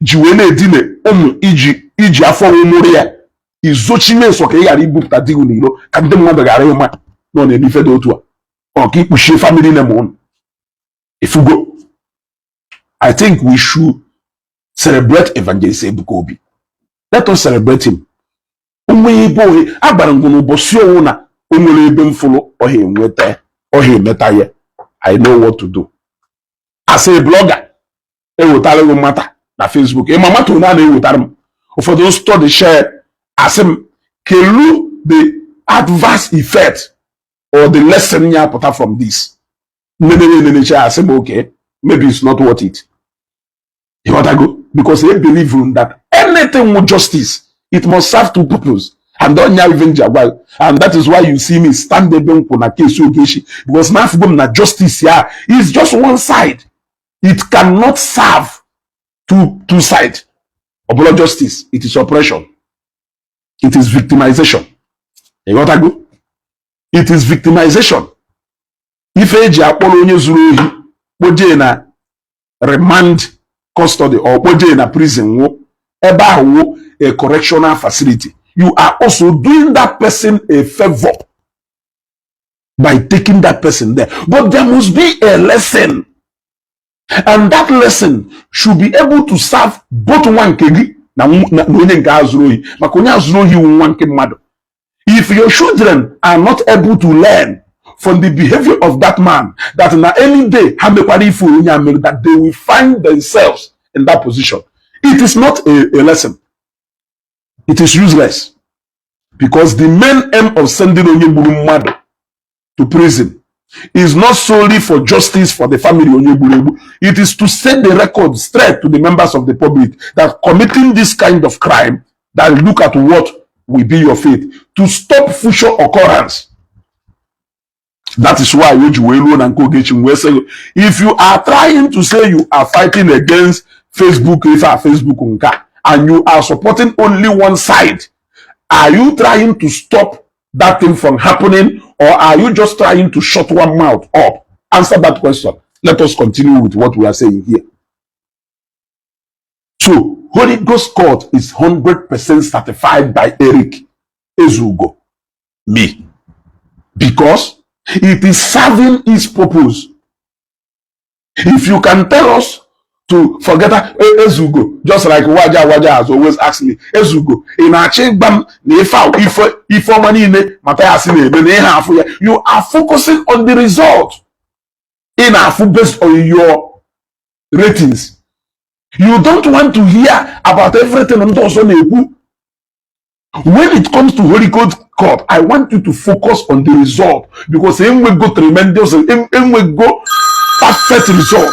ji wee na-edine ụmụ iji afọ nwụrụ ya izochiwe nsọ ka ị ghara ibupụta di gị n'iro ka ndị mmadụ ghara ịma na ọ na-eme ife dị otu a, ọ ka ikpuchie family name ụnụ ifugo? I think we should celebrate Evangelist Ebuka Obi. Let us celebrate him. Onwe ebe ohe agbara ngụ n'ụbọchị owu na o nwere ebe m fụrụ ọha enweta ọha emeta ya. I know what to do as a blogger. Ewetara gị mata na Facebook, ịma mata onye a na-ewetara m ụfọdụ study share, asị m kelu the adverse effect or the lesson ya pụta from this. Nnenere enenecha, asị m okay, maybe it's not worth it. Ịghọtago? Because I believe in that anything with justice, it must serve two purpose. And don't even ji agwa, and that is why you see me stand ebe m kwụ na case Ogechi, because na afụgo m na justice ya is just one side. It cannot serve two side. Ọ bụla justice, it is oppression, it is victimization. Ịghọtago? It is victimization. Ife eji akpọrọ onye zuru ohi kpojee na remand custody or kpojee na prison nwụ ebe ahụ wụ a correctional facility. You are also doing that person a favor by taking that person there, but there must be a lesson. And that lesson should be able to serve both nwa nke gị na onye nke azụrụ ohi, maka onye azụrụ ohi wụ nwa nke mmadụ. If your children are not able to learn from the behavior of that man, that na any day ha mekwara ife onye a mere, that they will find themselves in that position, it is not a lesson. It is useless, because the main aim of sending onye gburu mmadụ to prison is not solely for justice for the family onye gburu egbu. It is to set the record straight to the members of the public that committing this kind of crime, that look at what will be your fate, to stop future occurrence. That is why o ji wee ruo na nke Ogechi wee sị, if you are trying to say you are fighting against Facebook, ife a Facebook nke a, and you are supporting only one side, are you trying to stop that thing from happening, or are you just trying to shut one mouth up? Answer that question. Let us continue with what we are saying here. So Holy Ghost Court is 100% certified by Eric Ezugo, me, because it is serving its purpose. If you can tell us to forget that Ezugo, just like Waja Waja has always asked me, "Ezugo, ị na-achọ ịgba m na ife a ife ife ọma niile Mathias na-eme na ihe afụ ya?" You are focusing on the result ị na-afụ based on your ratings. You don't want to hear about everything ndị ọzọ na-ekwu. When it comes to Holy Ghost Court, I want you to focus on the result, because enwego tremendous, enwego perfect result.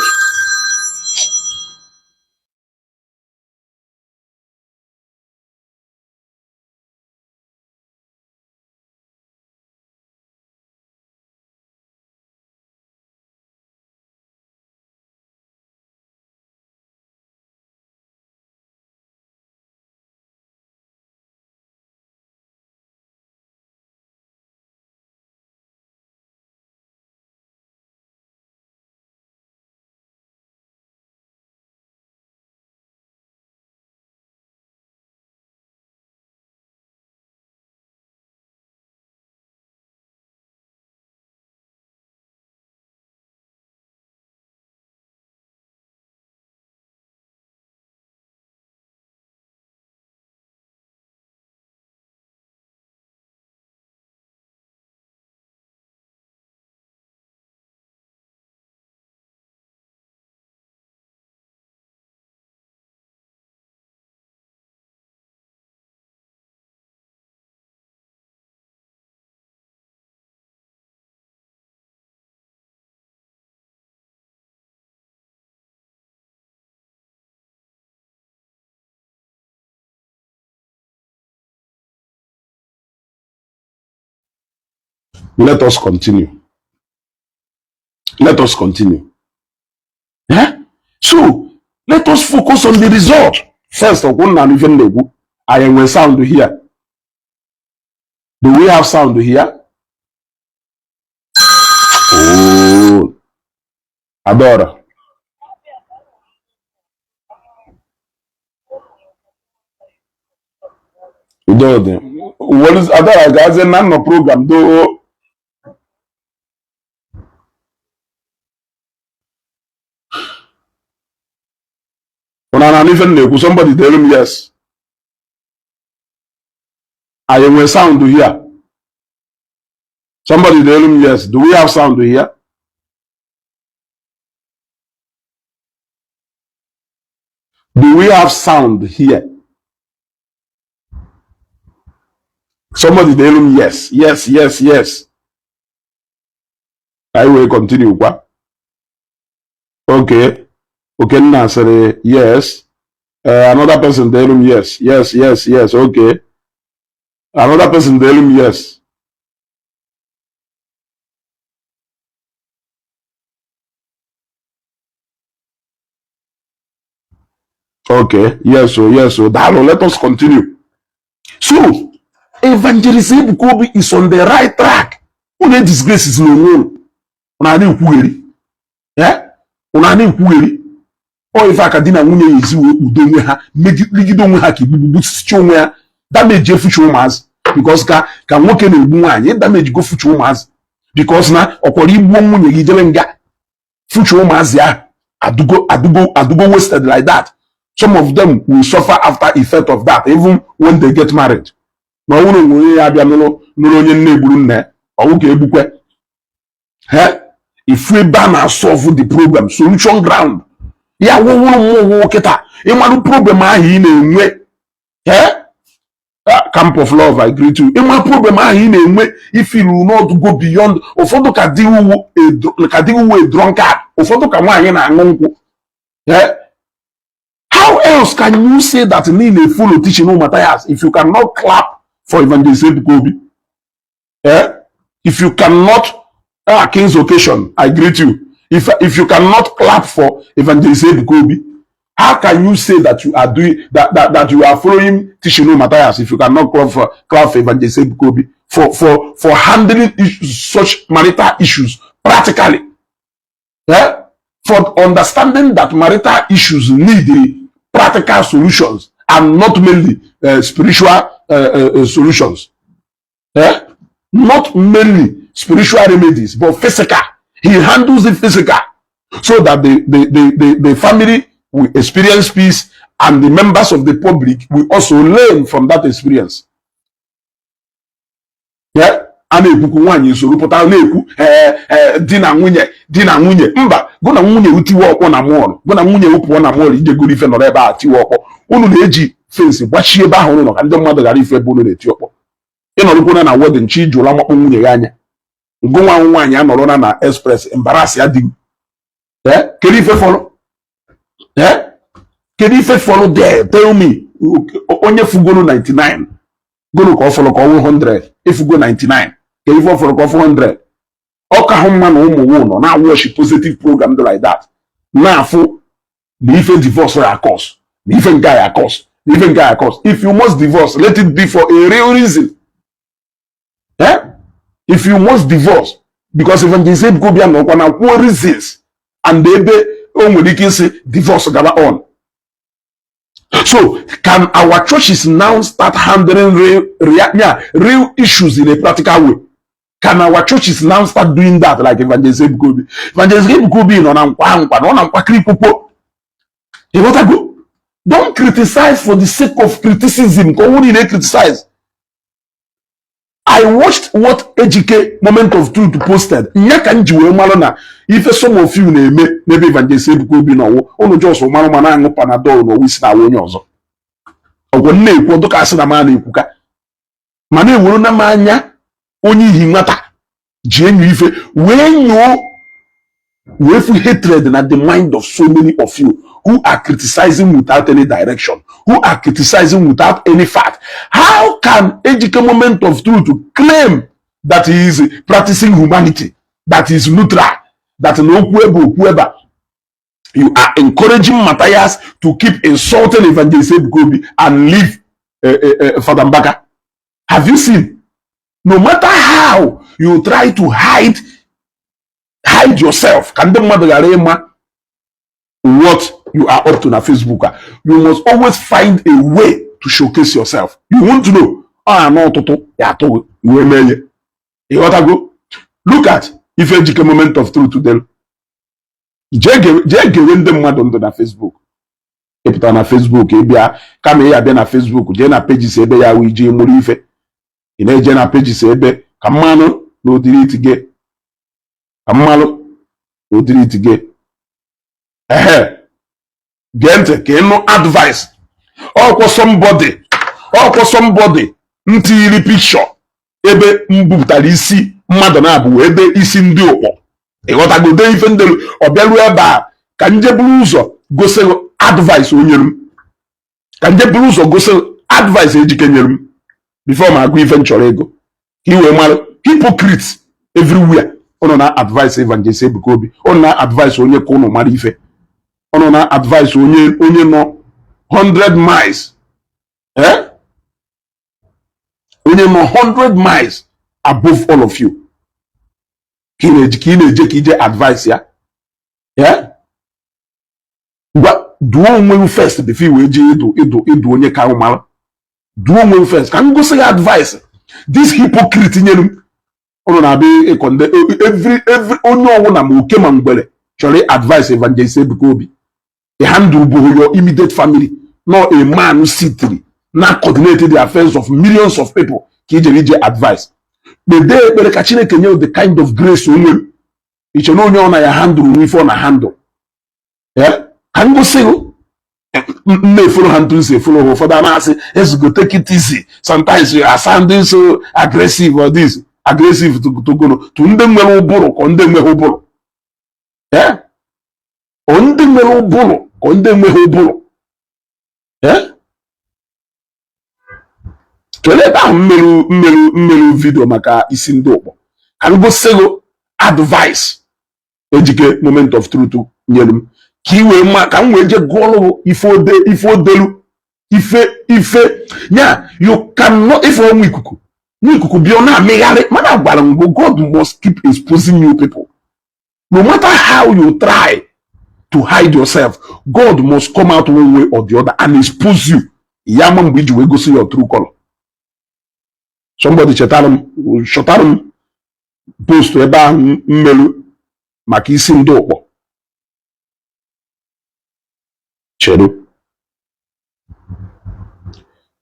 Let us continue. Let us continue. Yeah? So let us focus on the result first. Ọkwụ na ife m na-ekwu, anyị enwe sound here? Do we have sound here? Oh, Adora. Udo dị. What is Adora gazie na nnọ program do? Ụna na ife m na-ekwu? Somebody tell me yes. Anyị enwe sound here? Somebody tell me yes. Do we have sound here? Do we have sound here? Somebody tell me yes. I will continue kwa. Okay. Okenna sịrị yes. Another person tell him yes. Okay. Another person tell him yes. Okay. Yes, so yes, so Dalo, let us continue. So, Evangelist Ebuka Obi is on the right track. Unu disgrace is n'onwe unu. Unu a na-ekwugheri. Eh? Unu a na-ekwugheri. Ọ ife aka di na nwunye ya ezi wee kpudo onwe ha, megide onwe ha ka igbugbu sicha onwe ya, damage future ụmụazị, because ka nwoke na-egbu nwaanyị, damage go future ụmụazị, because na ọkwara igbuo nwunye gị jere nga, future ụmụazị ahụ. Adugo adugo adugo wasted like that. Some of them will suffer after effect of that even when they get married. Na ọ bụrụ onwe onye ya abịa nụrụ onye nne egburu nna ya, ọwụ ka egbukwe he ifu ebe a na-solve the problem, solution ground ya wụwụrụ mmụọ kịta. Ịmarụ problem ahụ ị na-enwe, eh? Camp of Love, I greet you. Ịma problem ahụ ị na-enwe, if you will not go beyond ụfọdụ ka di uwu ka di uwu a drunkard, ụfọdụ ka nwaanyị na-aṅụ nkwụ. Eh? How else can you say that niile follow teaching Matthias if you cannot clap for Evangelist Ebuka Obi? Eh? If you cannot, ah, King's Occasion, I greet you. If you cannot clap for Evangelist Ebuka Obi, how can you say that you are doing that that you are following teaching Matthias if you cannot clap for Evangelist Ebuka Obi for handling issues, such marital issues practically? Yeah? For understanding that marital issues need the practical solutions and not mainly spiritual solutions. Yeah? Not mainly spiritual remedies, but physical. He handles the physical so that the family will experience peace and the members of the public will also learn from that experience. Yeah? A na-ekwukwu nwaanyị soro pụta na-ekwu ee di na nwunye, di na nwunye mba, gụ na nwunye tiwe ọkpọ na mall, gụ na nwunye pụọ na mall ije goro ife, nọrọ ebe a tiwe ọkpọ. Unu na-eji fence gbachie ebe ahụ unu nọ ka ndị mmadụ ghara ife ebe unu na-eti ọkpọ. Ịnọrọkwuna na wedding chi jụla makpọ nwunye ya anya, ngụ nwa nwaanyị anọrọ na express embarrass ya di. Ee, kedu ife fọrọ? Ee, kedu ife fọrọ there? Tell me. Onye fugoro 99 goro ka ọ fọrọ ka ọ wụ 100, efugo 99, ka ife ọ fọrọ ka ọ fụ 100. Ọ ka hụ mma na ụmụ nwo nọ na-watch positive program dị like that, na-afụ na ife divorce ya cause, na ife nke ya cause, na ife nke ya cause. If you must divorce, let it be for a real reason. Eh? If you must divorce, because Evangelist Ebuka bịa nọkwa na kwuo reasons and ebe o nwere ike isi divorce gaba on. So can our churches now start handling real issues in a practical way? Can our churches now start doing that like Evangelist Ebuka Obi? Evangelist Ebuka Obi nọ na nkwa nkwa nọ na nkwakịrị kwukwo. Ịghọtago? Don't criticize for the sake of criticism, ka ọ nwere na criticize. I watched what Ejike Moment of Truth posted. Nya ka m ji wee mara na ife some of you na-eme n'ebe Evangelist Ebuka Obi n'ọwụ unu jos mara ma na-aṅụ Panadol n'ọwụ isi na-awụ onye ọzọ. Ọgwụ m na-ekwu ọdụ ka asị na m a na-ekwuka ma na-ewere na m anya onye ihi nwata ji enyo ife wee nyoo wee fu hatred na the mind of so many of you who are criticizing without any direction, who are criticizing without any fact. How can Ejike Moment of Truth claim that he is practicing humanity, that he is neutral, that na okwu ebe okwu ebe a? You are encouraging Matthias to keep insulting Evangelist Ebuka Obi and leave Father Mbaka. Have you seen? No matter how you try to hide yourself, ka ndị mmadụ ghara ịma what you are up to na Facebook a, you must always find a way to showcase yourself. You want to know ọ anọ ụtụtụ ya atụghị wee mee ya. Ịghọtago? Look at ife Ejike Moment of Truth delu. Jee gewe ndị mmadụ ndụ na Facebook. Ịpụta na Facebook, ịbịa kama ị abịa na Facebook, jee na pages ebe ya wụ ije mụrụ ife. Ị na-eje na pages ebe ka mmanụ na ụdịrị itige, ka mmanụ na ụdịrị itige. Ehe, gee ntị ka ịnụ advice. Ọkwọ somebody ntiri picture ebe m bupụtara isi mmadụ na-abụ wee dee isi ndị ụkpọ. Ịghọtago? Dee ife ndelu. Ọ bịaruo ebe a ka nje buru ụzọ gosi advice o nyere m, ka nje buru ụzọ gosi advice Ejike nyere m before m agụ ife m chọrọ ego, ka i wee mara hypocrites everywhere. Ụnụ na advice Evangelist Ebuka Obi, ụnụ na advice onye ka ụnụ mara ife, ụnụ na advice onye nọ 100 miles, eh? Onye nọ 100 miles above all of you, ka ị na-eje ka ije advice ya. Eh? Gwa duo onwe gị first before i wee jee ịdụ onye ka mara. Duo onwe gị first ka m gosi gị advice this hypocrite nyere m. Ụnụ na-abịa ịkọnde every onye ọbụla, ma oke ma ngwere. Chọrọ advice Evangelist Ebuka Obi. Ị handle bụ your immediate family, no a man sitiri na coordinate the affairs of millions of people ka ijere ije advice. Kpede ekpere ka Chineke nye the kind of grace o nwere. Iche na onye ọ na ya handle nwe ife ọ na handle ya ka m gosi m na-efolo ha ntụ nsi efolo ha. Ụfọdụ a na-asị, "Ezugo, take it easy. Sometimes you are sounding so aggressive," or this aggressive to go to ndị nwere ụbụrụ ka ndị nweghị ụbụrụ. Eh? Ọ ndị nwere ụbụrụ ka ndị nweghị ụbụrụ. Eh? Kelee ebe ahụ mmerụ video maka isi ndị ụkpọ ka m gosigo advice Ejike Moment of Truth nyere m ka i wee ma ka m wee jee gụọlụ ife ode ife odelu ife ife nya. You cannot ife ọnwa ikuku nwa ikuku bịa, ọ na-amịgharị. Mana agwara m gị, God must keep exposing you people. No matter how you try to hide yourself, God must come out one way or the other and expose you. Ya ma mgbe iji wee gosi your true color. Somebody chetara m, chọtara m post ebe ahụ mmelu maka isi ndị ụkpọ. Cheru,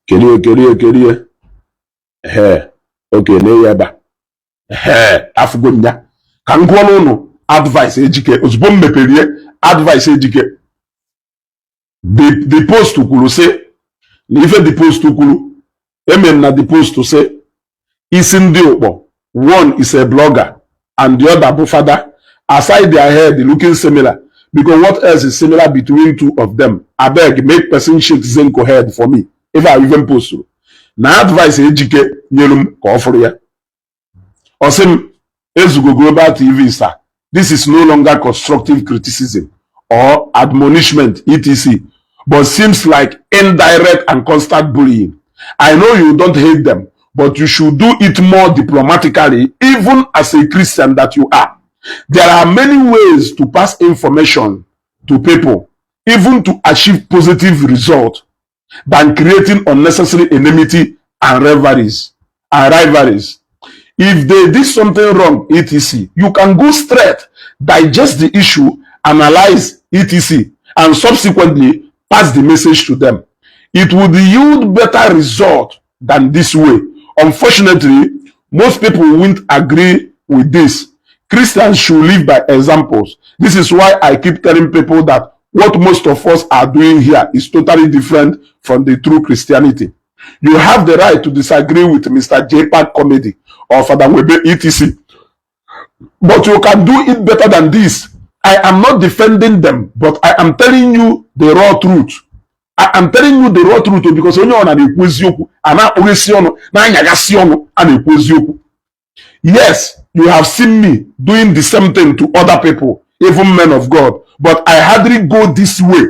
kerie kerie kerie. Ehe, oke na ya ebe a. Ehe, afụgo m ya. Ka m gụọrọ ụnụ advice Ejike ozugbo m meperie advice Ejike. The post kwuru sị na ife the post kwuru emem na the post sị isi ndị ụkpọ, one is a blogger and the other bụ father. Aside their head looking similar, because what else is similar between two of them? Abeg, make person shake Zenko head for me. If I even post na advice Ejike nyere m ka ọ fụrụ ya, ọ sị m, "Ezugo Global TV sir, this is no longer constructive criticism or admonishment, etc., but seems like indirect and constant bullying. I know you don't hate them, but you should do it more diplomatically, even as a Christian that you are. There are many ways to pass information to people, even to achieve positive result, than creating unnecessary enmity and rivalries. If they did something wrong, etc., you can go straight, digest the issue, analyze, etc., and subsequently pass the message to them. It would yield better result than this way. Unfortunately, most people won't agree with this. Christians should live by examples. This is why I keep telling people that what most of us are doing here is totally different from the true Christianity. You have the right to disagree with Mr. JPAC Comedy or Father Webe, etc., but you can do it better than this. I am not defending them, but I am telling you the raw truth. I am telling you the raw truth because onye ọ na-ekwu eziokwu a na-akpụghịsị ọnụ na-anyagasị ọnụ a na-ekwu eziokwu. Yes, you have seen me doing the same thing to other people, even men of God, but I hardly go this way.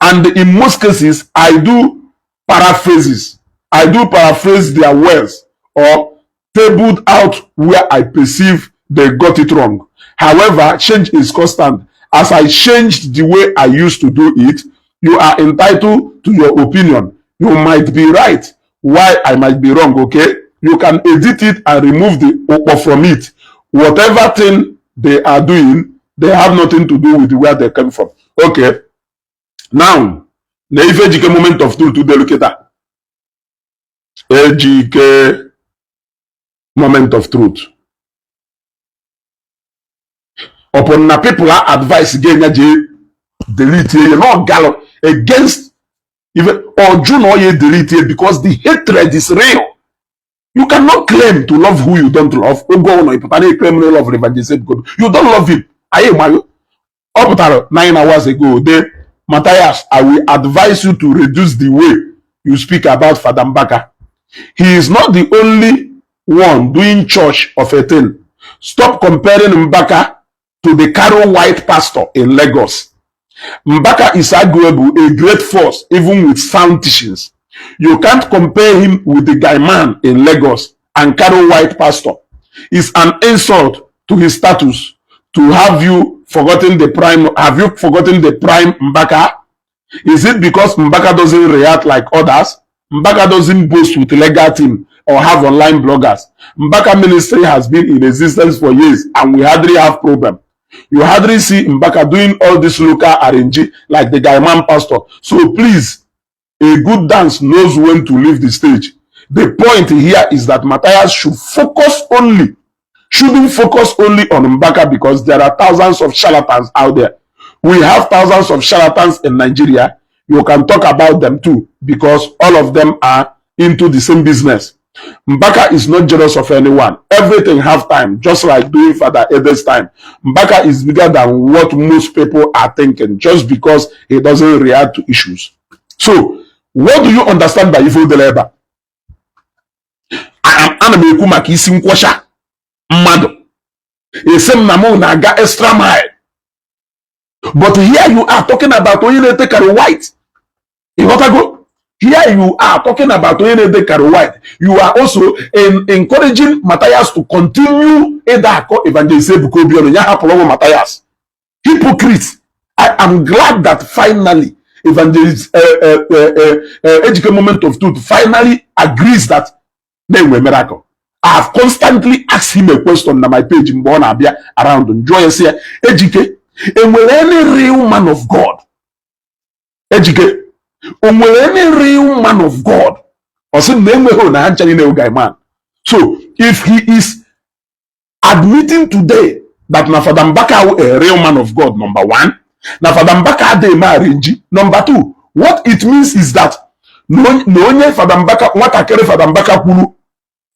And in most cases, I do paraphrases. I do paraphrase their words or tabled out where I perceive they got it wrong. However, change is constant. As I changed the way I used to do it, you are entitled to your opinion. You might be right, while I might be wrong, okay? You can edit it and remove the okpo from it. Whatever thing they are doing, they have nothing to do with where they came from." Okay. Now, na ife Ejike Moment of Truth delu kịta. Ejike Moment of Truth. Upon na people are advice ga-enye jee delete ya na ọ galụ against ife ọjụ na ọ ya delete because the hatred is real. You cannot claim to love who you don't love. Oge ọbụla ị pụtara na claim na love Evangelist Ebuka Obi, you don't love him. Anyị maghị ọ pụtara 9 hours ago de "Matthias, I will advise you to reduce the way you speak about Father Mbaka. He is not the only one doing church of a thing. Stop comparing Mbaka to the Caro White pastor in Lagos. Mbaka is arguable a great force, even with sound teachings. You can't compare him with the guy man in Lagos and Caro White pastor. It's an insult to his status to have you forgotten the prime. Have you forgotten the prime Mbaka? Is it because Mbaka doesn't react like others? Mbaka doesn't boast with legal team or have online bloggers. Mbaka ministry has been in existence for years and we hardly have problem. You hardly see Mbaka doing all this local arrange like the guy man pastor. So please, a good dance knows when to leave the stage. The point here is that Matthias shouldn't focus only on Mbaka because there are thousands of charlatans out there. We have thousands of charlatans in Nigeria. You can talk about them too because all of them are into the same business. Mbaka is not jealous of anyone. Everything have time, just like doing Father Eden's time. Mbaka is bigger than what most people are thinking just because he doesn't react to issues. So, what do you understand by ife odele ebe a? Ana m ekwu maka isi nkwọcha mmadụ, esi m na mụ na-aga extra mile, but here you are talking about onye na-ete Caro White. Ịghọtago? Here you are talking about onye na-ete Caro White. You are also encouraging Matthias to continue ịda akọ Evangelist Ebuka Obi ọnụ. Ya hapụrụ ụmụ Matthias. Hypocrite. I am glad that finally Evangelist Ejike Moment of Truth finally agrees that na-enwe miracle. I have constantly asked him a question na my page mgbe ọ na-abịa around. Njụọ ya sị ya, "Ejike, enwere any real man of God? Ejike, o nwere any real man of God?" Ọ sị na enweghị, na ha ncha niile guy man. So if he is admitting today that na Fada Mbaka wụ a real man of God, number one, na Fada Mbaka adịghị eme arrange, number two, what it means is that na onye Fada Mbaka, nwatakịrị Fada Mbaka kwuru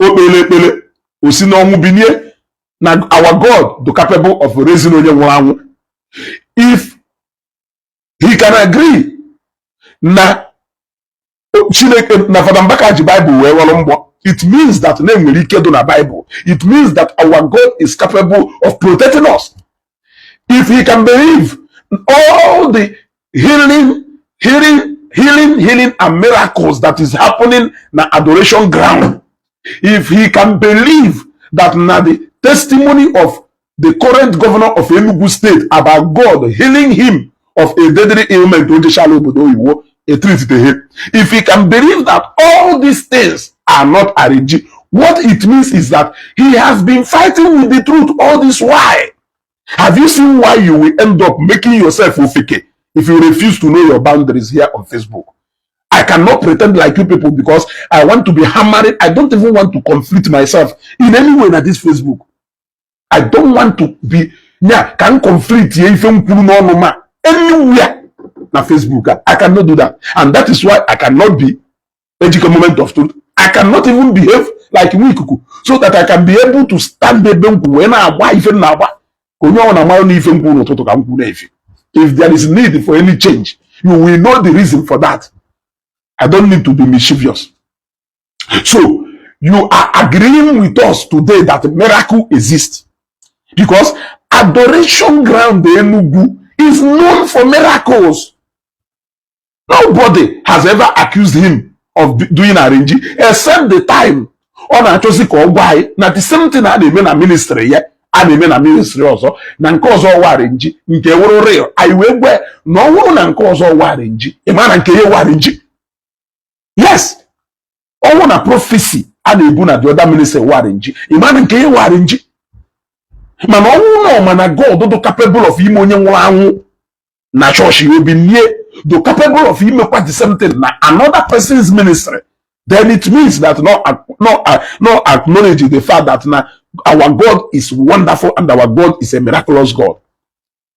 o kpere ekpere o si n'ọnwụ binie, na our God do capable of raising onye nwụrụ anwụ. If he can agree na Chineke, na Fada Mbaka ji Bible wee ghọrọ mgbọ, it means that na enwere ike dị na Bible. It means that our God is capable of protecting us. If he can believe all the healing, healing, healing, healing and miracles that is happening na Adoration Ground, if he can believe that na the testimony of the current governor of Enugu State about God healing him of a deadly ailment ojechala obodo oyibo a treat to him, if he can believe that all these things are not arranged, what it means is that he has been fighting with the truth all this while. Have you seen why you will end up making yourself ofeke if you refuse to know your boundaries here on Facebook? I cannot pretend like you people because I want to be hammering. I don't even want to conflict myself in any way na this Facebook. I don't want to be nya can conflict ye ife m kwuru n'ọnụ ma anywhere na Facebook. I cannot do that. And that is why I cannot be Ejike Moment of Truth. I cannot even behave like Nwikuku so that I can be able to stand ebe m kwụ wee na-agba ife m na-agba ka onye ọbụla mara na ife m kwuru n'ụtụtụ ka m kwuru n'efi. If there is need for any change, you will know the reason for that. I don't need to be mischievous. So you are agreeing with us today that miracle exists because Adoration Ground Enugu is known for miracles. Nobody has ever accused him of doing arrange except the time ọ na-achọzi ka ọ gwa anyị na the same thing a na-eme na ministry ya a na-eme na ministry ọzọ, na nke ọzọ ọwa arrange, nke wụrụ real. Anyị wee gwa na ọ wụrụ na nke ọzọ ọwa arrange, ị ma na nke ya wụ arrange. Yes, ọnwụ na prophecy a na-ebu na the other ministry wụ arrange, ị ma na nke ya wụ arrange. Mana ọnwụ na ọma na God dị capable of ime onye nwụrụ anwụ na chọọchị ya obi nie, do capable of imekwa the same thing na another person's ministry, then it means that no acknowledge the fact that na our God is wonderful and our God is a miraculous God.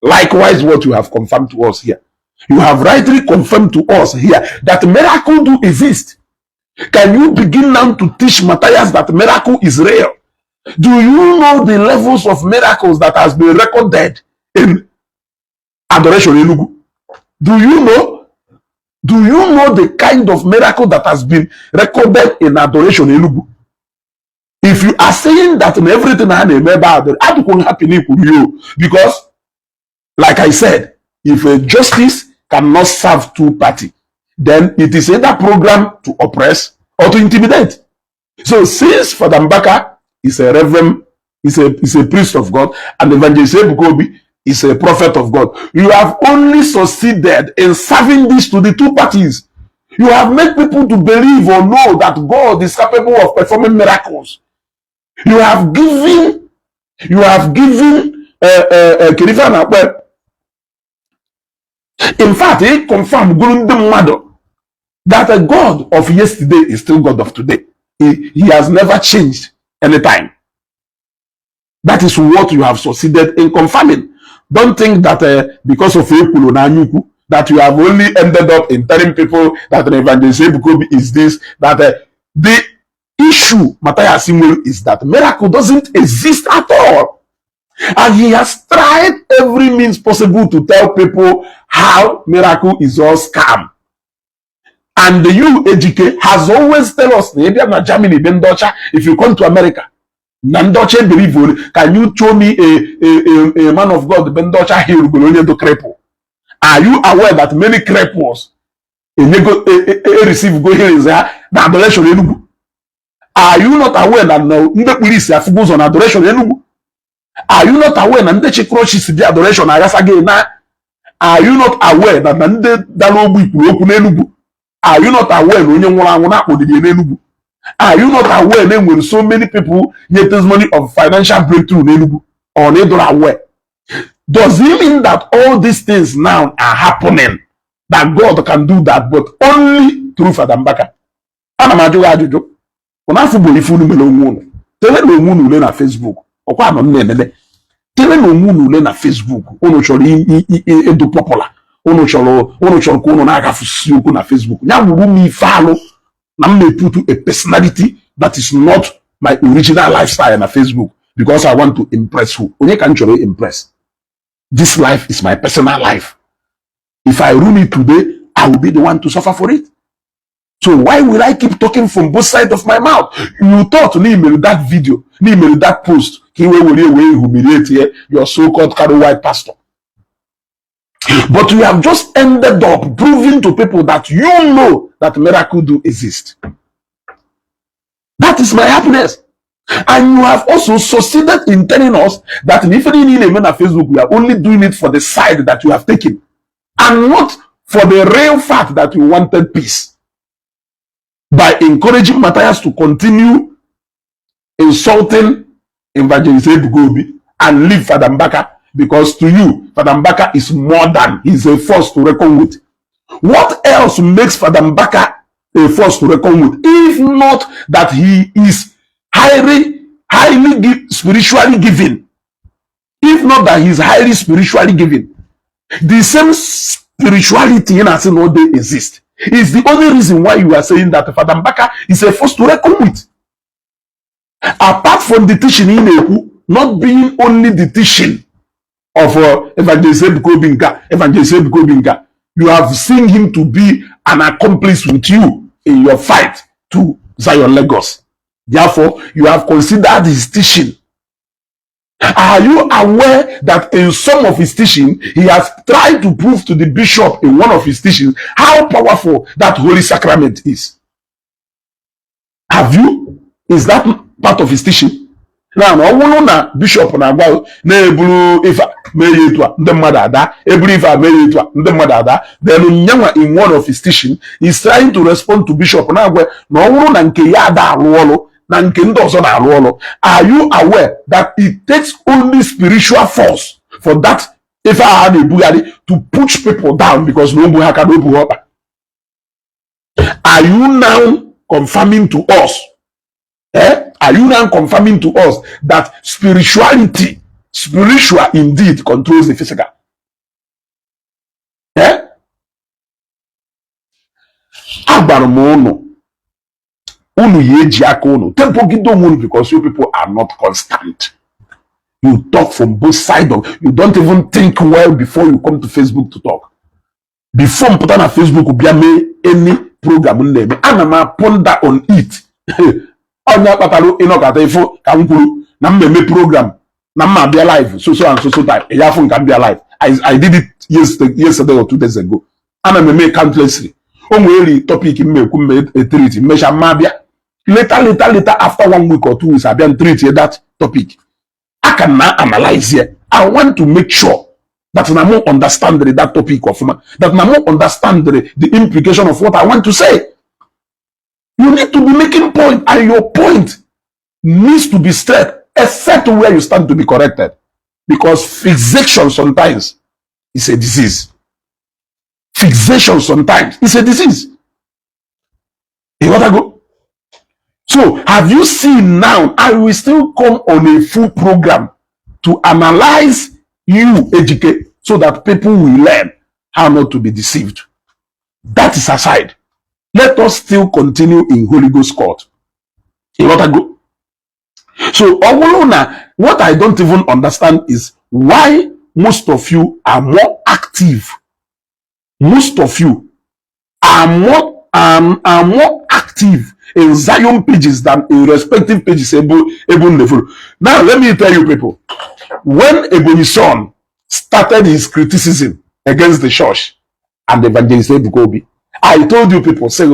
Likewise, what you have confirmed to us here. You have rightly confirmed to us here that miracle do exist. Can you begin now to teach Matthias that miracle is real? Do you know the levels of miracles that has been recorded in Adoration Enugu? Do you know? Do you know the kind of miracle that has been recorded in Adoration Enugu? If you are saying that in everything I remember, I don't happy you because, like I said, if a justice cannot serve two parties, then it is either program to oppress or to intimidate. So since Father Mbaka is a reverend, is a priest of God, and Evangelist Ebuka Obi is a prophet of God, you have only succeeded in serving this to the two parties. You have made people to believe or know that God is capable of performing miracles. You have given Kedu ife a na-akpọ ya? In fact, ị confirm gụrụ ndị mmadụ that the God of yesterday is still God of today. He has never changed anytime. That is what you have succeeded in confirming. Don't think that because of ekwulu na anyukwu that you have only ended up in telling people that an Evangelist Ebuka Obi is this, that the issue Matthias nwere is that miracle doesn't exist at all. And he has tried every means possible to tell people how miracle is all scam. And the you, Ejike, has always tell us, na ịbịa na Germany, be ndị ọcha, if you come to America, na ndị ọcha believe only, can you show me a man of God be ndị ọcha heal onye do cripple? Are you aware that many cripples enyego e receive go healings ha na Adoration Enugu? Are you not aware that na ndị kpuru isi afụgo ụzọ na Adoration Enugu? Are you not aware na ndị chi crutches bi Adoration aghasa gị na? Are you not aware that na ndị dara ogbi kwuru okwu n'Enugu? Are you not aware na onye nwụrụ anwụ na-akpọdiri ya n'Enugu? Are you not aware na enwere so many people nye testimony of financial breakthrough n'Enugu? Or na ịdụrụ aware? Does it mean that all these things now are happening, that God can do that, but only through Fada Mbaka? Ana m ajụ gị ajụjụ. Ụnụ afọ bụ ife unu mere onwe unu. Tele na onwe unu ule na Facebook. Ọkwa nọ m na-emele. Tele na onwe unu ule na Facebook. Unu chọrọ ịdụ popular. Unu chọrọ ka unu na-agafusi okwu na Facebook. Ya wuru m ife alụ na m na-eputu a personality that is not my original lifestyle na Facebook because I want to impress who? Onye ka m chọrọ impress? This life is my personal life. If I ruin it today, I will be the one to suffer for it. So why will I keep talking from both sides of my mouth? You thought na imere that video, na imere that post, ka i wee were wee humiliate your so-called Caro white pastor. But you have just ended up proving to people that you know that miracle do exist. That is my happiness. And you have also succeeded in telling us that if you na Facebook, we are only doing it for the side that you have taken and not for the real fact that you wanted peace. By encouraging Matthias to continue insulting Evangelist Ebuka Obi and leave Father Mbaka, because to you, Father Mbaka is more than, he's a force to reckon with. What else makes Father Mbaka a force to reckon with, if not that he is highly, highly spiritually giving? If not that he's highly spiritually giving, the same spirituality in us no dey exist is the only reason why you are saying that Father Mbaka is a force to reckon with. Apart from the teaching in Eku, not being only the teaching of Evangelist Ebuka Obi nka, Evangelist Ebuka Obi nka, you have seen him to be an accomplice with you in your fight to Zion Lagos. Therefore, you have considered his teaching. Are you aware that in some of his teaching, he has tried to prove to the bishop in one of his teachings how powerful that holy sacrament is? Have you? Is that part of his teaching? Now, ọ bụrụ na bishop na-agwa na-eburu ife a mee ya etu a, ndị mmadụ ada eburu ife a mee ya etu a, ndị mmadụ ada, then nyanwa in one of his teaching is trying to respond to bishop na-agwa na ọ bụrụ na nke ya ada arụ ọrụ na nke ndị ọzọ na-arụ ọrụ. Are you aware that it takes only spiritual force for that ife a na-ebugharị to push people down, because na ogbu ha ka na obu ha ọkpa? Are you now confirming to us, eh? Are you now confirming to us that spirituality, spiritual indeed controls the physical? Eh? Agbara m ụnụ, unu ya eji aka unu tempogide onwe unu, because you people are not constant. You talk from both sides of you. Don't even think well before you come to Facebook to talk. Before m pụta na Facebook bịa mee any program m na-eme, ana m ponder on it. Onye kpatara ịnọkọta ịfụ ka m kwuru na m eme program na m abịa live so so and so so time, ya afụ nka m bịa live. I did it yesterday or 2 days ago. Ana m eme countlessly. O nwere topic m ekwu m e-treat, mmecha mma abịa later, later, later, after one week or 2 weeks, abịa m treat that topic. I can now analyze here. I want to make sure that na mo understand that topic ọfụma, that na mo understand the implication of what I want to say. You need to be making point, and your point needs to be straight, except where you stand to be corrected. Because fixation sometimes is a disease. Fixation sometimes is a disease. You got to go. So have you seen now? I will still come on a full program to analyze you, Ejike, so that people will learn how not to be deceived. That is aside. Let us still continue in Holy Ghost court. You got to go. So ọ bụrụ na what I don't even understand is why most of you are more active. Most of you are more active in Zion pages than in respective pages ebe unu follow. Now let me tell you people, when Ebonyi Son started his criticism against the church and Evangelist Ebuka Obi, I told you people, say,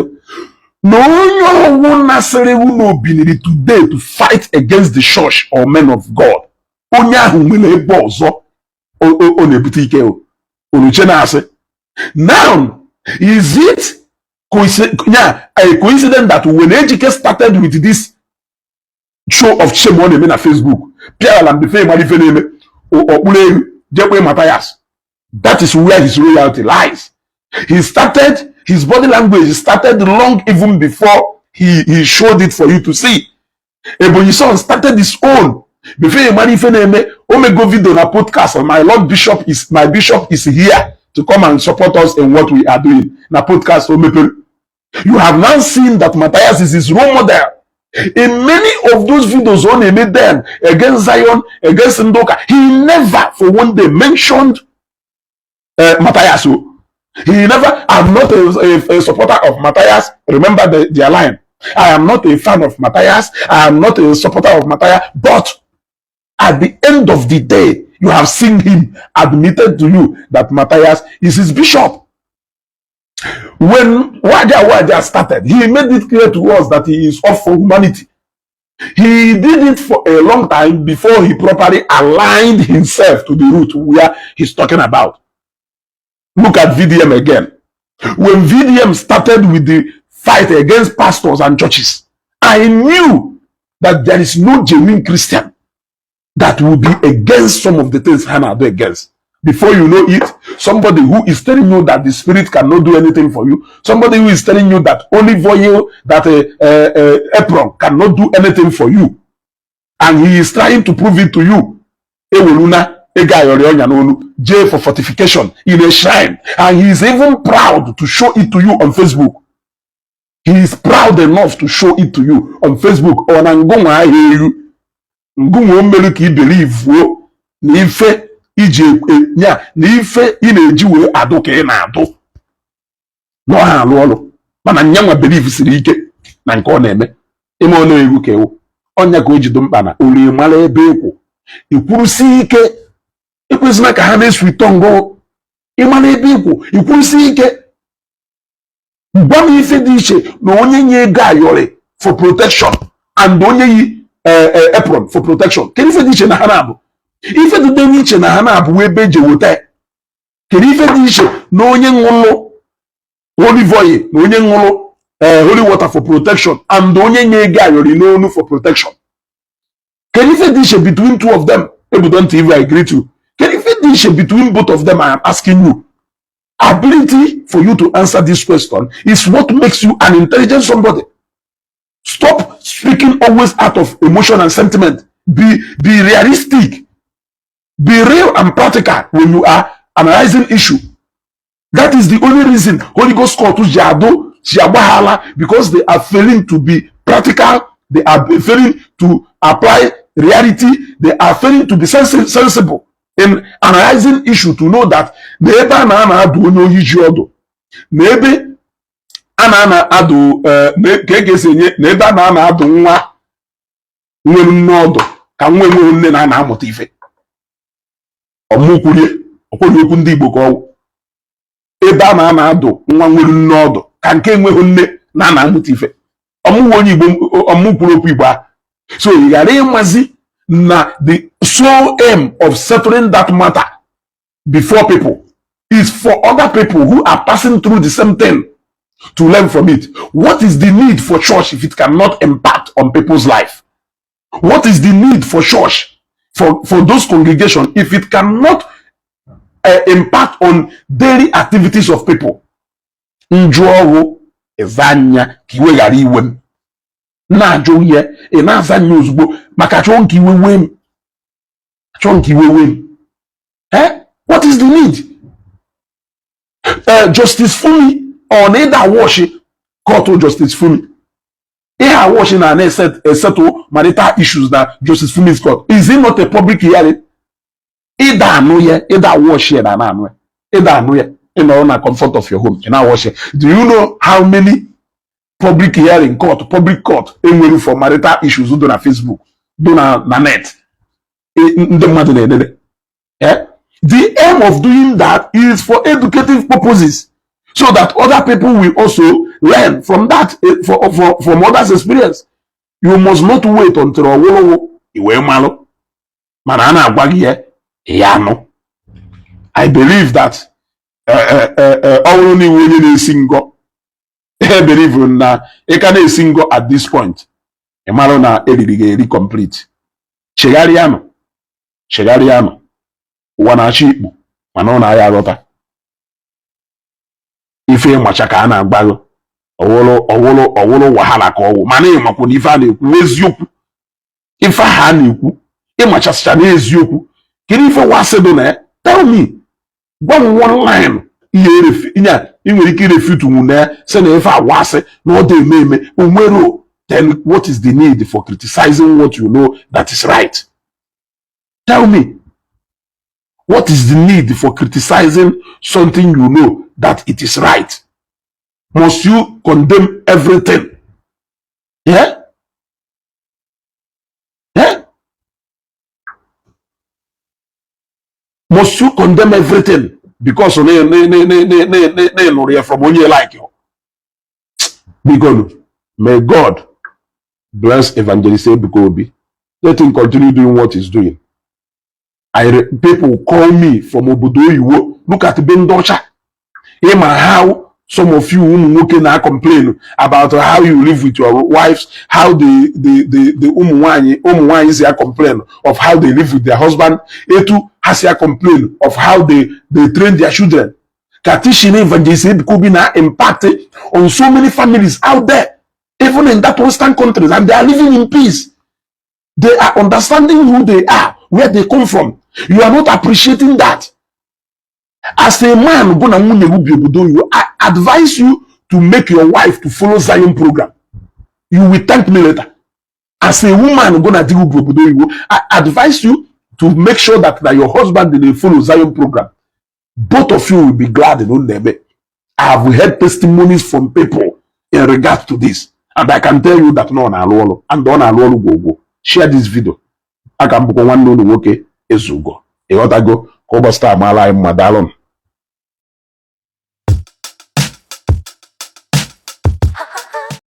na onye ọwụna sịrị unu biniri today to fight against the church or men of God, onye ahụ nwere ebe ọzọ ọ na-ebute ike o. Unu na-asị. Now, is it a coincidence that when Ejike started with this show of shame ọ na-eme na Facebook, pịara mbefe mara ife na-eme okpuru elu jekwe Matthias? That is where his royalty lies. He started, his body language started long even before he showed it for you to see. Ebonyi Son started his own before you mara ife na-eme o mego video na podcast, "My Lord Bishop is, my bishop is here to come and support us in what we are doing," na podcast o mepere. You have now seen that Matthias is his role model. In many of those videos ọ na-eme then against Zion, against Ndoka, he never for one day mentioned Matthias o. He never, "I'm not a supporter of Matthias." Remember their line: "I am not a fan of Matthias. I am not a supporter of Matthias." But at the end of the day, you have seen him admitted to you that Matthias is his bishop. When Waja Waja started, he made it clear to us that he is up for humanity. He did it for a long time before he properly aligned himself to the route where he's talking about. Look at VDM again. When VDM started with the fight against pastors and churches, I knew that there is no genuine Christian that will be against some of the things ha na-do against. Before you know it, somebody who is telling you that the spirit cannot do anything for you, somebody who is telling you that olive oil, that a apron cannot do anything for you, and he is trying to prove it to you. Eweluna ego ayọrọ ọnya n'olu jee for fortification in a shrine, and he is even proud to show it to you on Facebook. He is proud enough to show it to you on Facebook. Ọ na ngụnwa ahịa eru ngụnwa o mere ka i believe na ife iji ya na ife ị na-eji wee adụ ka ị na-adụ na ọ ha alụ ọrụ, mana nyanwa believe siri ike na nke ọ na-eme ime ọ na-egwu ka ewu ọnya ka o jido mkpa na olu mara ebe ịkwụ ikwurusi ike. Ekwesịla ka ha na-esu ito ngụ ịmara ebe ịkwụ ikwurusi ike. Gwa m ife dị iche na onye nye ego ayọrị for protection and onye yi apron for protection. Kedu ife dị iche na ha na-abụ? Ife dị n'iche na ha na-abụ ebe eji weta. Kedu ife dị iche na onye ṅụlụ olive oil na onye ṅụlụ holy water for protection and onye nye ego ayọrị n'onu for protection? Kedu ife dị iche between two of them? Ebudon TV, I greet you. Kedu ife dị iche between both of them? I am asking you. Ability for you to answer this question is what makes you an intelligent somebody. Stop speaking always out of emotion and sentiment. Be realistic. Be real and practical when you are analyzing issue. That is the only reason Holy Ghost court ji adụ ji agbaghala, because they are failing to be practical. They are failing to apply reality. They are failing to be sensible in analyzing issue to know that na ebe a na-ana adụ onye ohi ji ọdụ na ebe a na-ana adụ ka e ga-esi enye na ebe a na-ana adụ nwa nwere nne ọdụ ka nwa enweghị nne na ana amụta ife ọmụkwurie ọkwere okwu ndị Igbo ka ọwụ ebe a na-ana adụ nwa nwere nne ọdụ ka nke enweghị nne na-ana amụta ife. Ọmụwa onye Igbo ọmụkwuru okwu Igbo ahụ, so ị ghara ịmazi na the sole aim of settling that matter before people is for other people who are passing through the same thing to learn from it. What is the need for church if it cannot impact on people's life? What is the need for church? for those congregation, if it cannot impact on daily activities of people, njụ ọrụ ịza anya ka iwe ghara iwe m. Na-ajụ ihe ị na-aza anya ozugbo maka achọghị ka iwe wee m, achọghị ka iwe wee m. Eh, what is the need? Justice Fumi, ọ na ịda watch court Justice Fumi, ihe a watch na na-esettle marital issues na Justice Fumi's court, is it not a public hearing? Ịda anụ ya, ịda watch ya na anụ ya, ịda anụ ya, ị nọrọ na comfort of your home, ị na-watch ya. Do you know how many public hearing court, public court enwere for marital issues do na Facebook, do na net, ndị mmadụ na-edede? Eh? The aim of doing that is for educative purposes, so that other people will also learn from that, from others' experience. You must not wait until ọwụlụwụ iwee malụ, mana a na-agwa gị ya, ya anụ. I believe that ọ bụrụ na iwe onye na-esi ngọ, e believe na ị ka na-esi ngọ at this point, ị marụ na eriri ga-eri complete. Chegharịanụ, chegharịanụ. Ụwa na-achọ ikpu, mana ọ na-aya aghọta ife ịmacha ka a na-agbago. Ọwụrụ ọwụrụ ọwụrụ wahala ka ọwụ, mana ịmakwu na ife a na-ekwu eziokwu. Ife ahụ a na-ekwu, ịmachasịcha na eziokwu. Kedu ife wasị dị na ya? Tell me, gwa m one line ihe ị nwere ike irefute nwu na ya, sị na ife awasị na ọ dị eme eme onwero. Then what is the need for criticizing what you know that is right? Tell me, what is the need for criticizing something you know that it is right? Must you condemn everything? Yeah? Must you condemn everything because na nụrụ ya from onye like you? Biko, may God bless Evangelist Ebuka Obi. Let him continue doing what he's doing. People call me from obodo oyiwo. Look at be ndị ọcha. Ịma how some of you ụmụ nwoke na complain about how you live with your wives, how the ụmụ nwanyị si complain of how they live with their husband, etu ha si complain of how they train their children. Ka teaching Evangelist Ebuka Obi na impact on so many families out there, even in that Western countries, and they are living in peace. They are understanding who they are, where they come from. You are not appreciating that. As a man go na nwunye gị bi obodo oyibo, I advise you to make your wife to follow Zion program. You will thank me later. As a woman go na di gị bi obodo oyibo, I advise you to make sure that your husband dey follow Zion program. Both of you will be glad in ebe. I have heard testimonies from people in regards to this, and I can tell you that no na-alụ ọrụ, and ọ na-alụ ọrụ gwogwo. Share this video. Aka m bụkwa nwanne unu nwoke Ezugo. Ịghọtago? Ka ụbọchị taa maara anyị mma. Daalụ.